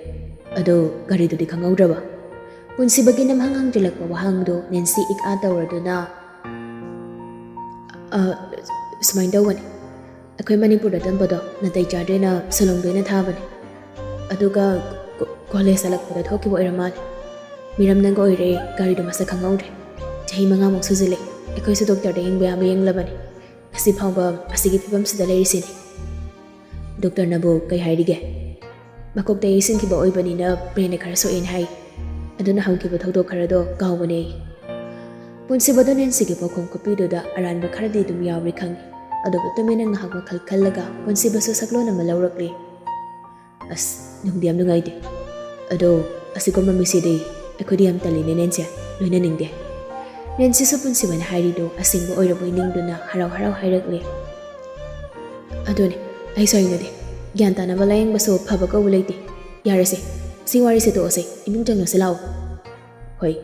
ꯑꯗꯣ ꯒꯥꯔꯤꯗꯨꯗꯤ ꯈꯪꯍꯧꯗ꯭ꯔꯕ?" ꯄꯨꯟꯁꯤꯕꯒꯤ ꯅꯝꯍꯪ ꯍꯪꯖꯤꯜꯂꯛꯄ ꯋꯥꯍꯪꯗꯨ ꯅꯦꯟꯁꯤ ꯏꯛ ꯑꯥ ꯇꯧꯔꯗꯨꯅ, "ꯑ, ꯁꯨꯃꯥꯏꯅ ꯇꯧꯕꯅꯤ꯫ ꯑꯩꯈꯣꯏ ꯃꯅꯤꯄꯨꯔꯗ ꯇꯝꯕꯗꯣ ꯅꯥꯇꯩ ꯆꯥꯗ꯭ꯔꯦꯅ ꯁꯤꯂꯣꯡꯗ ꯑꯣꯏꯅ ꯊꯥꯕꯅꯤ꯫ ꯑꯗꯨꯒ ꯀꯣ-, ꯀꯣꯂꯦꯖ ꯍꯜꯂꯛꯄꯗ ꯊꯣꯛꯈꯤꯕ ꯑꯣꯏꯔ ꯃꯥꯜꯂꯦ꯫ ꯃꯤꯔꯝꯅꯒ ꯑꯣꯏꯔꯦ, ꯒꯥꯔꯤꯗꯣ ꯃꯁꯛ ꯈꯪꯍꯧꯗ꯭ꯔꯦ꯫ ꯆꯍꯤ ꯃꯉꯥꯃꯨꯛ ꯁꯨꯖꯤꯜꯂꯦ꯫ ꯑꯩꯈꯣꯏꯁꯨ ꯗꯣꯛꯇꯔꯗ ꯌꯦꯡꯕ ꯌꯥꯕ ꯌꯦꯡꯂꯕꯅꯤ꯫ ꯉꯁꯤ ꯐꯥꯎꯕ ꯑꯁꯤꯒꯤ ꯐꯤꯕꯝꯁꯤꯗ ꯂꯩꯔꯤꯁꯤꯅꯤ꯫" "ꯗꯣꯛꯇꯔꯅꯕꯨ ꯀꯩ ꯍꯥꯏꯔꯤꯒꯦ?" "ꯃꯀꯣꯛꯇ ꯌꯩꯁꯤꯟꯈꯤꯕ ꯑꯣꯏꯕꯅꯤꯅ ꯕ꯭ꯔꯦꯟꯗ ꯈꯔ ꯁꯣꯛꯑꯦꯅ ꯍꯥꯏ꯫ ꯑꯗꯨꯅ ꯍꯧꯈꯤꯕ ꯊꯧꯗꯣꯛ ꯈꯔꯗꯣ ꯀꯥꯎꯕꯅꯦ꯫" ꯄꯨꯟꯁꯤꯕꯗꯣ ꯅꯦꯟꯁꯤꯒꯤ ꯄꯥꯎꯈꯨꯝ ꯈꯨꯄꯤꯗꯨꯗ ꯑꯔꯥꯟꯕ ꯈꯔꯗꯤ ꯑꯗꯨꯝ ꯌꯥꯎꯔꯤ ꯈꯪꯉꯤ꯫ ꯑꯗꯨꯕꯨ ꯇꯨꯃꯤꯟꯅ ꯉꯥꯏꯍꯥꯛ ꯋꯥꯈꯜ ꯈꯜꯂꯒ ꯄꯨꯟꯁꯤꯕꯁꯨ ꯁꯛꯂꯣꯟ ꯑꯃ ꯂꯧꯔꯛꯂꯤ꯫ "ꯑꯁ, ꯅꯨꯡꯗꯤ ꯌꯥꯝ ꯅꯨꯡꯉꯥꯏꯇꯦ꯫ ꯑꯗꯣ ꯑꯁꯤꯒꯨꯝꯕ ꯃꯤꯁꯤꯗꯤ ꯑꯩꯈꯣꯏꯗꯤ ꯌꯥꯝ ꯇꯜꯂꯤꯅꯦ ꯅꯦꯟꯁꯦ, ꯂꯣꯏꯅꯅꯤꯡꯗꯦ꯫" ꯅꯦꯟꯁꯤꯁꯨ ꯄꯨꯟꯁꯤꯕꯅ ꯍꯥꯏꯔꯤꯗꯨ ꯑꯁꯦꯡꯕ ꯑꯣꯏꯔꯕꯣꯏ ꯅꯤꯡꯗꯨꯅ ꯍꯔꯥꯎ ꯍꯔꯥꯎ ꯍꯥꯏꯔꯛꯂꯤ꯫ "ꯑꯗꯨꯅꯦ, ꯑꯩꯁꯨ ꯍꯩꯅꯗꯦ꯫ ꯒ꯭ꯌꯥꯟ ꯇꯥꯅꯕ ꯂꯥꯌꯦꯡꯕꯁꯨ ꯐꯕ ꯀꯧꯕ ꯂꯩꯇꯦ꯫ ꯌꯥꯔꯦꯁꯦ, ꯁꯤ ꯋꯥꯔꯤꯁꯦ ꯇꯣꯛꯑꯁꯦ, ꯏꯃꯨꯡ ꯆꯪꯉꯁꯤ ꯂꯥꯛꯑꯣ꯫" "ꯍꯣꯏ꯫"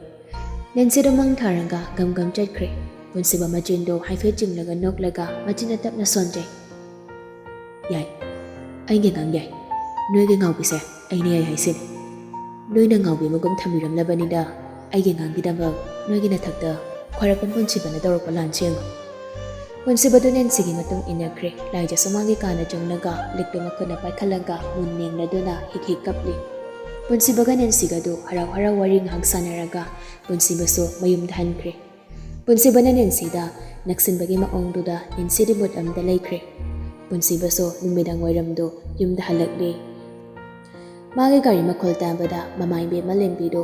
ꯅꯦꯟꯁꯤꯗꯣ ꯃꯪ ꯊꯥꯔꯒ ꯒꯝ ꯒꯝ ꯆꯠꯈ꯭ꯔꯦ꯫ ꯄꯨꯟꯁꯤꯕ ꯃꯆꯤꯟꯗꯣ ꯍꯥꯏꯐꯦꯠ ꯆꯤꯡꯂꯒ ꯅꯣꯛꯂꯒ ꯃꯆꯤꯟꯅ ꯇꯞꯅ ꯁꯣꯟꯖꯩ꯫ "ꯌꯥꯏ, ꯑꯩꯒꯤ ꯑꯉꯥꯡ ꯌꯥꯏ꯫ ꯅꯣꯏꯒꯤ ꯉꯥꯎꯕꯤꯁꯦ ꯑꯩꯅ ꯌꯥꯏ ꯍꯥꯏꯁꯤꯅꯤ꯫ ꯅꯣꯏꯅ ꯉꯥꯎꯕꯤ ꯑꯃꯒꯨꯝ ꯊꯝꯕꯤꯔꯝꯂꯕꯅꯤꯗ ꯑꯩꯒꯤ ꯑꯉꯥꯡꯒꯤꯗꯃꯛ ꯅꯣꯏꯒꯤ ꯅꯊꯛꯇ ꯈ꯭ꯋꯥꯏꯔꯥꯛꯄꯝ ꯄꯨꯟꯁꯤꯕꯅ ꯇꯧꯔꯛꯄ ꯂꯥꯟꯁꯦ ꯌꯦꯡꯉꯨ꯫ ꯄꯨꯟꯁꯤꯕꯗꯨ ꯅꯦꯟꯁꯤꯒꯤ ꯃꯇꯨꯡ ꯏꯟꯅꯈ꯭ꯔꯦ꯫ ꯂꯥꯏꯖꯁꯨ ꯃꯥꯒꯤ ꯀꯥꯅ ꯆꯪꯂꯒ ꯂꯤꯛꯇꯨ ꯃꯈꯨꯠꯅ ꯄꯥꯏꯈꯠꯂꯒ ꯃꯨꯟ ꯌꯦꯡꯂꯗꯨꯅ ꯍꯤꯛ ꯍꯤꯛ ꯀꯞꯂꯤ꯫ ꯄꯨꯟꯁꯤꯕꯒ ꯅꯦꯟꯁꯤꯒꯗꯨ ꯍꯔꯥꯎ ꯍꯔꯥꯎ ꯋꯥꯔꯤ ꯉꯥꯏꯍꯥꯛ ꯁꯥꯟꯅꯔꯒ ꯄꯨꯟꯁꯤꯕꯁꯨ ꯃꯌꯨꯝꯗ ꯍꯟꯈ꯭ꯔꯦ꯫ ꯄꯨꯟꯁꯤꯕꯅ ꯅꯦꯟꯁꯤꯗ ꯅꯛꯁꯤꯟꯕꯒꯤ ꯃꯑꯣꯡꯗꯨꯗ ꯅꯦꯟꯁꯤꯗꯤ ꯃꯨꯠ ꯑꯃꯗ ꯂꯩꯈ꯭ꯔꯦ꯫ ꯄꯨꯟꯁꯤꯕꯁꯨ ꯅꯨꯃꯤꯗꯥꯡ ꯋꯥꯏꯔꯝꯗꯨ ꯌꯨꯝꯗ ꯍꯜꯂꯛꯂꯦ꯫ ꯃꯥꯒꯤ ꯒꯥꯔꯤ ꯃꯈꯣꯜ ꯇꯥꯕꯗ ꯃꯃꯥ ꯏꯕꯦꯝꯃ ꯂꯦꯝꯕꯤꯗꯨ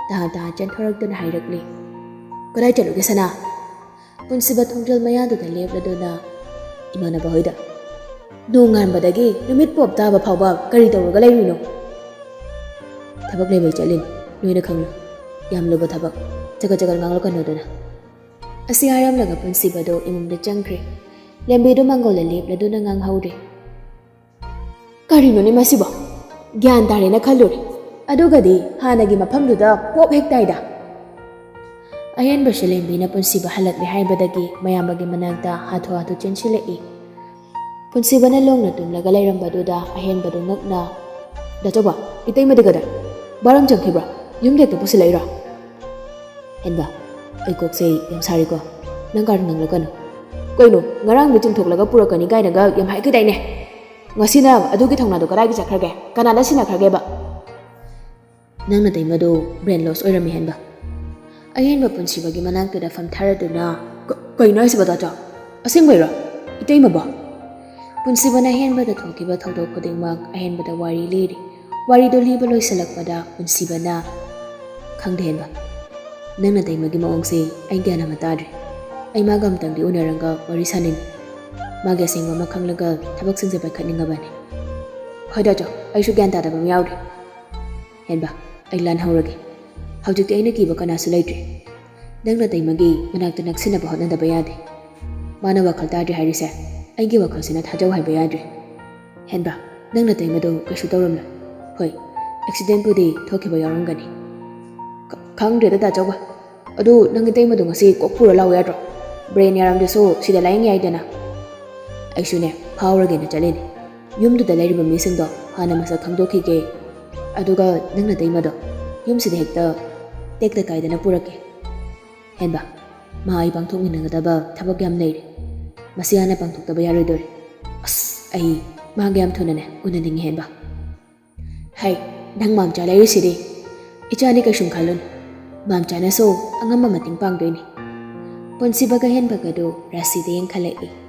ꯇꯍꯥ ꯇꯍꯥ ꯆꯦꯟꯊꯣꯔꯛꯇꯨꯅ ꯍꯥꯏꯔꯛꯂꯤ, "ꯀꯗꯥꯏ ꯆꯠꯂꯨꯒꯦ ꯁꯅꯥ?" ꯄꯨꯟꯁꯤꯕ ꯊꯣꯡꯖꯜ ꯃꯌꯥꯗꯨꯗ ꯂꯦꯞꯂꯗꯨꯅ, "ꯏꯃꯥꯟꯅꯕ ꯍꯣꯏꯗ꯫ ꯅꯣꯡ ꯉꯥꯟꯕꯗꯒꯤ ꯅꯨꯃꯤꯠ ꯄꯣꯞ ꯇꯥꯕ ꯐꯥꯎꯕ ꯀꯔꯤ ꯇꯧꯔꯒ ꯂꯩꯔꯨꯏꯅꯣ?" "ꯊꯕꯛ ꯂꯩꯕꯩ ꯆꯠꯂꯤꯅꯤ, ꯅꯣꯏꯅ ꯈꯪꯂꯣꯏ꯫ ꯌꯥꯝ ꯂꯨꯕ ꯊꯕꯛ꯫ ꯆꯒꯠ ꯆꯒꯠ ꯉꯥꯡꯂꯛꯀꯅꯨꯗꯅ꯫" ꯑꯁꯤ ꯍꯥꯏꯔꯝꯂꯒ ꯄꯨꯟꯁꯤꯕꯗꯣ ꯏꯃꯨꯡꯗ ꯆꯪꯈ꯭ꯔꯦ꯫ ꯂꯦꯝꯕꯤꯗꯣ ꯃꯥꯡꯒꯣꯜꯗ ꯂꯦꯞꯂꯗꯨꯅ ꯉꯥꯡꯍꯧꯔꯦ, "ꯀꯔꯤꯅꯣꯅꯦ ꯃꯁꯤꯕꯣ? ꯒ꯭ꯌꯥꯟ ꯇꯥꯔꯦꯅ ꯈꯜꯂꯨꯔꯦ, ꯑꯗꯨꯒꯗꯤ ꯍꯥꯟꯅꯒꯤ ꯃꯐꯝꯗꯨꯗ ꯄꯣꯞ ꯍꯦꯛ ꯇꯥꯏꯗ꯫" ꯑꯍꯦꯟꯕꯁꯨ ꯂꯦꯝꯕꯤꯅ ꯄꯨꯟꯁꯤꯕ ꯍꯜꯂꯛꯂꯦ ꯍꯥꯏꯕꯗꯒꯤ ꯃꯌꯥꯝꯕꯒꯤ ꯃꯅꯥꯛꯇ ꯍꯥꯊꯨ ꯍꯥꯊꯨ ꯆꯦꯟꯁꯤꯜꯂꯛꯏ꯫ ꯄꯨꯟꯁꯤꯕꯅ ꯂꯣꯡꯅ ꯇꯨꯝꯂꯒ ꯂꯩꯔꯝꯕꯗꯨꯗ ꯑꯍꯦꯟꯕꯗꯨ ꯉꯛꯅ, "ꯗꯥꯆꯧꯕ, ꯏꯇꯩꯃꯗꯤ ꯀꯗꯥꯏ? ꯕꯥꯔꯪ ꯆꯪꯈꯤꯕ꯭ꯔꯣ? ꯌꯨꯝꯗ ꯍꯦꯛꯇ ꯄꯨꯁꯤꯜꯂꯛꯏꯔꯣ?" "ꯍꯦꯟꯕ, ꯑꯩ ꯀꯣꯛꯁꯦ ꯌꯥꯝ ꯁꯥꯔꯤꯀꯣ꯫ ꯅꯪ ꯀꯥꯔꯟ ꯉꯥꯡꯂꯛꯀꯅꯨ꯫" "ꯀꯩꯅꯣ, ꯉꯔꯥꯡꯗꯤ ꯆꯤꯡꯊꯣꯛꯂꯒ ꯄꯨꯔꯛꯀꯅꯤ ꯀꯥꯏꯅꯒ ꯌꯥꯝ ꯍꯥꯏꯈꯤꯗꯥꯏꯅꯦ? ꯉꯁꯤꯅ ꯑꯗꯨꯒꯤ ꯊꯧꯅꯥꯗꯣ ꯀꯗꯥꯏꯗ ꯆꯠꯈ꯭ꯔꯒꯦ? ꯀꯅꯥꯅ ꯁꯤꯟꯅꯈ꯭ꯔꯒꯦꯕ?" "ꯅꯪ ꯅꯇꯩꯃꯗꯣ brain loss ꯑꯣꯏꯔꯝꯃꯤ ꯍꯦꯟꯕ꯫" ꯑꯍꯦꯟꯕ ꯄꯨꯟꯁꯤꯕꯒꯤ ꯃꯅꯥꯛꯇꯨꯗ ꯐꯝꯊꯔꯗꯨꯅ, "ꯀ-, ꯀꯩꯅꯣ ꯍꯥꯏꯁꯤꯕꯣ ꯗꯥꯆꯧ? ꯑꯁꯦꯡꯕꯩꯔꯣ? ꯏꯇꯩꯃꯕꯣ?" ꯄꯨꯟꯁꯤꯕꯅ ꯑꯍꯦꯟꯕꯗ ꯊꯣꯛꯈꯤꯕ ꯊꯧꯗꯣꯛ ꯈꯨꯗꯤꯡꯃꯛ ꯑꯍꯦꯟꯕꯗ ꯋꯥꯔꯤ ꯂꯤꯔꯤ꯫ ꯋꯥꯔꯤꯗꯣ ꯂꯤꯕ ꯂꯣꯏꯁꯤꯜꯂꯛꯄꯗ ꯄꯨꯟꯁꯤꯕꯅ, "ꯈꯪꯗꯦ ꯍꯦꯟꯕ, ꯅꯪ ꯅꯇꯩꯃꯒꯤ ꯃꯑꯣꯡꯁꯦ ꯑꯩ ꯒ꯭ꯌꯥꯟ ꯑꯃ ꯇꯥꯗ꯭ꯔꯦ꯫ ꯑꯩ ꯃꯥꯒ ꯑꯝꯇꯪꯗꯤ ꯎꯅꯔꯒ ꯋꯥꯔꯤ ꯁꯥꯅꯤꯡꯉꯤ꯫ ꯃꯥꯒꯤ ꯑꯁꯦꯡꯕ ꯑꯃ ꯈꯪꯂꯒ ꯊꯕꯛꯁꯤꯡꯁꯦ ꯄꯥꯏꯈꯠꯅꯤꯡꯉꯕꯅꯤ꯫" "ꯍꯣꯏ ꯗꯥꯆꯧ, ꯑꯩꯁꯨ ꯒ꯭ꯌꯥꯟ ꯇꯥꯗꯕ ꯑꯃ ꯌꯥꯎꯔꯤ꯫" "ꯍꯦꯟꯕ, ꯑꯩ ꯂꯥꯟꯍꯧꯔꯒꯦ꯫ ꯍꯧꯖꯤꯛꯇꯤ ꯑꯩꯅ ꯀꯤꯕ ꯀꯅꯥꯁꯨ ꯂꯩꯇ꯭ꯔꯦ꯫ ꯅꯪ ꯅꯇꯩꯃꯒꯤ ꯃꯅꯥꯛꯇ ꯅꯛꯁꯤꯟꯅꯕ ꯍꯣꯠꯅꯗꯕ ꯌꯥꯗꯦ꯫ ꯃꯥꯅ ꯋꯥꯈꯜ ꯇꯥꯗ꯭ꯔꯦ ꯍꯥꯏꯔꯤꯁꯦ ꯑꯩꯒꯤ ꯋꯥꯈꯜꯁꯤꯅ ꯊꯥꯖꯧ ꯍꯥꯏꯕ ꯌꯥꯗ꯭ꯔꯦ꯫ ꯍꯦꯟꯕ, ꯅꯪ ꯅꯇꯩꯃꯗꯣ ꯀꯩꯁꯨ ꯇꯧꯔꯝꯂꯣꯏ꯫ ꯍꯣꯏ, accidentꯄꯨꯗꯤ ꯊꯣꯛꯈꯤꯕ ꯌꯥꯎꯔꯝꯒꯅꯤ꯫" "ꯈ-, ꯈꯪꯗ꯭ꯔꯦꯗ ꯗꯥꯆꯧꯕ꯫ ꯑꯗꯨ ꯅꯪ ꯏꯇꯩꯃꯗꯣ ꯉꯁꯤ ꯀꯣꯛ ꯄꯨꯔ ꯂꯥꯛꯑꯣ ꯌꯥꯗ꯭ꯔꯣ? Brain ꯌꯥꯔꯝꯗ꯭ꯔꯁꯨ ꯁꯤꯗ ꯂꯥꯌꯦꯡ ꯌꯥꯏꯗꯅ꯫" "ꯑꯩꯁꯨꯅꯦ, ꯐꯥꯎꯔꯒꯦꯅ ꯆꯠꯂꯤꯅꯦ꯫ ꯌꯨꯝꯗꯨꯗ ꯂꯩꯔꯤꯕ ꯃꯤꯁꯤꯡꯗꯣ ꯍꯥꯟꯅ ꯃꯁꯛ ꯈꯪꯗꯣꯛꯈꯤꯒꯦ꯫ ꯑꯗꯨꯒ ꯅꯪ ꯅꯇꯩꯃꯗꯣ ꯌꯨꯝꯁꯤꯗ ꯍꯦꯛꯇ ꯇꯦꯛꯇ ꯀꯥꯏꯗꯅ ꯄꯨꯔꯛꯀꯦ꯫" "ꯍꯦꯟꯕ, ꯃꯥ ꯑꯩ ꯄꯥꯡꯊꯣꯛꯃꯤꯟꯅꯒꯗꯕ ꯊꯕꯛ ꯌꯥꯝ ꯂꯩꯔꯦ꯫ ꯃꯁꯤ ꯍꯥꯟꯅ ꯄꯥꯡꯊꯣꯛꯇꯕ ꯌꯥꯔꯣꯏꯗꯣꯔꯤ꯫ ꯑꯁ, ꯑꯩ ꯃꯥꯒ ꯌꯥꯝ ꯊꯨꯅꯅꯦ ꯎꯅꯅꯤꯡꯉꯤ, ꯍꯦꯟꯕ꯫" "ꯍꯩ, ꯅꯪ ꯃꯥꯝꯆꯥ ꯂꯩꯔꯤꯁꯤꯗꯤ꯫ ꯏꯆꯥꯅꯤ, ꯀꯩꯁꯨꯝ ꯈꯜꯂꯨꯅꯨ꯫ ꯃꯥꯝꯆꯥꯅꯁꯨ ꯑꯉꯝꯕ ꯃꯇꯦꯡ ꯄꯥꯡꯗꯣꯏꯅꯤ꯫" ꯄꯨꯟꯁꯤꯕꯒ ꯍꯦꯟꯕꯒꯗꯨ ꯔꯥꯁꯤꯗ ꯌꯦꯡꯈꯠꯂꯛꯏ꯫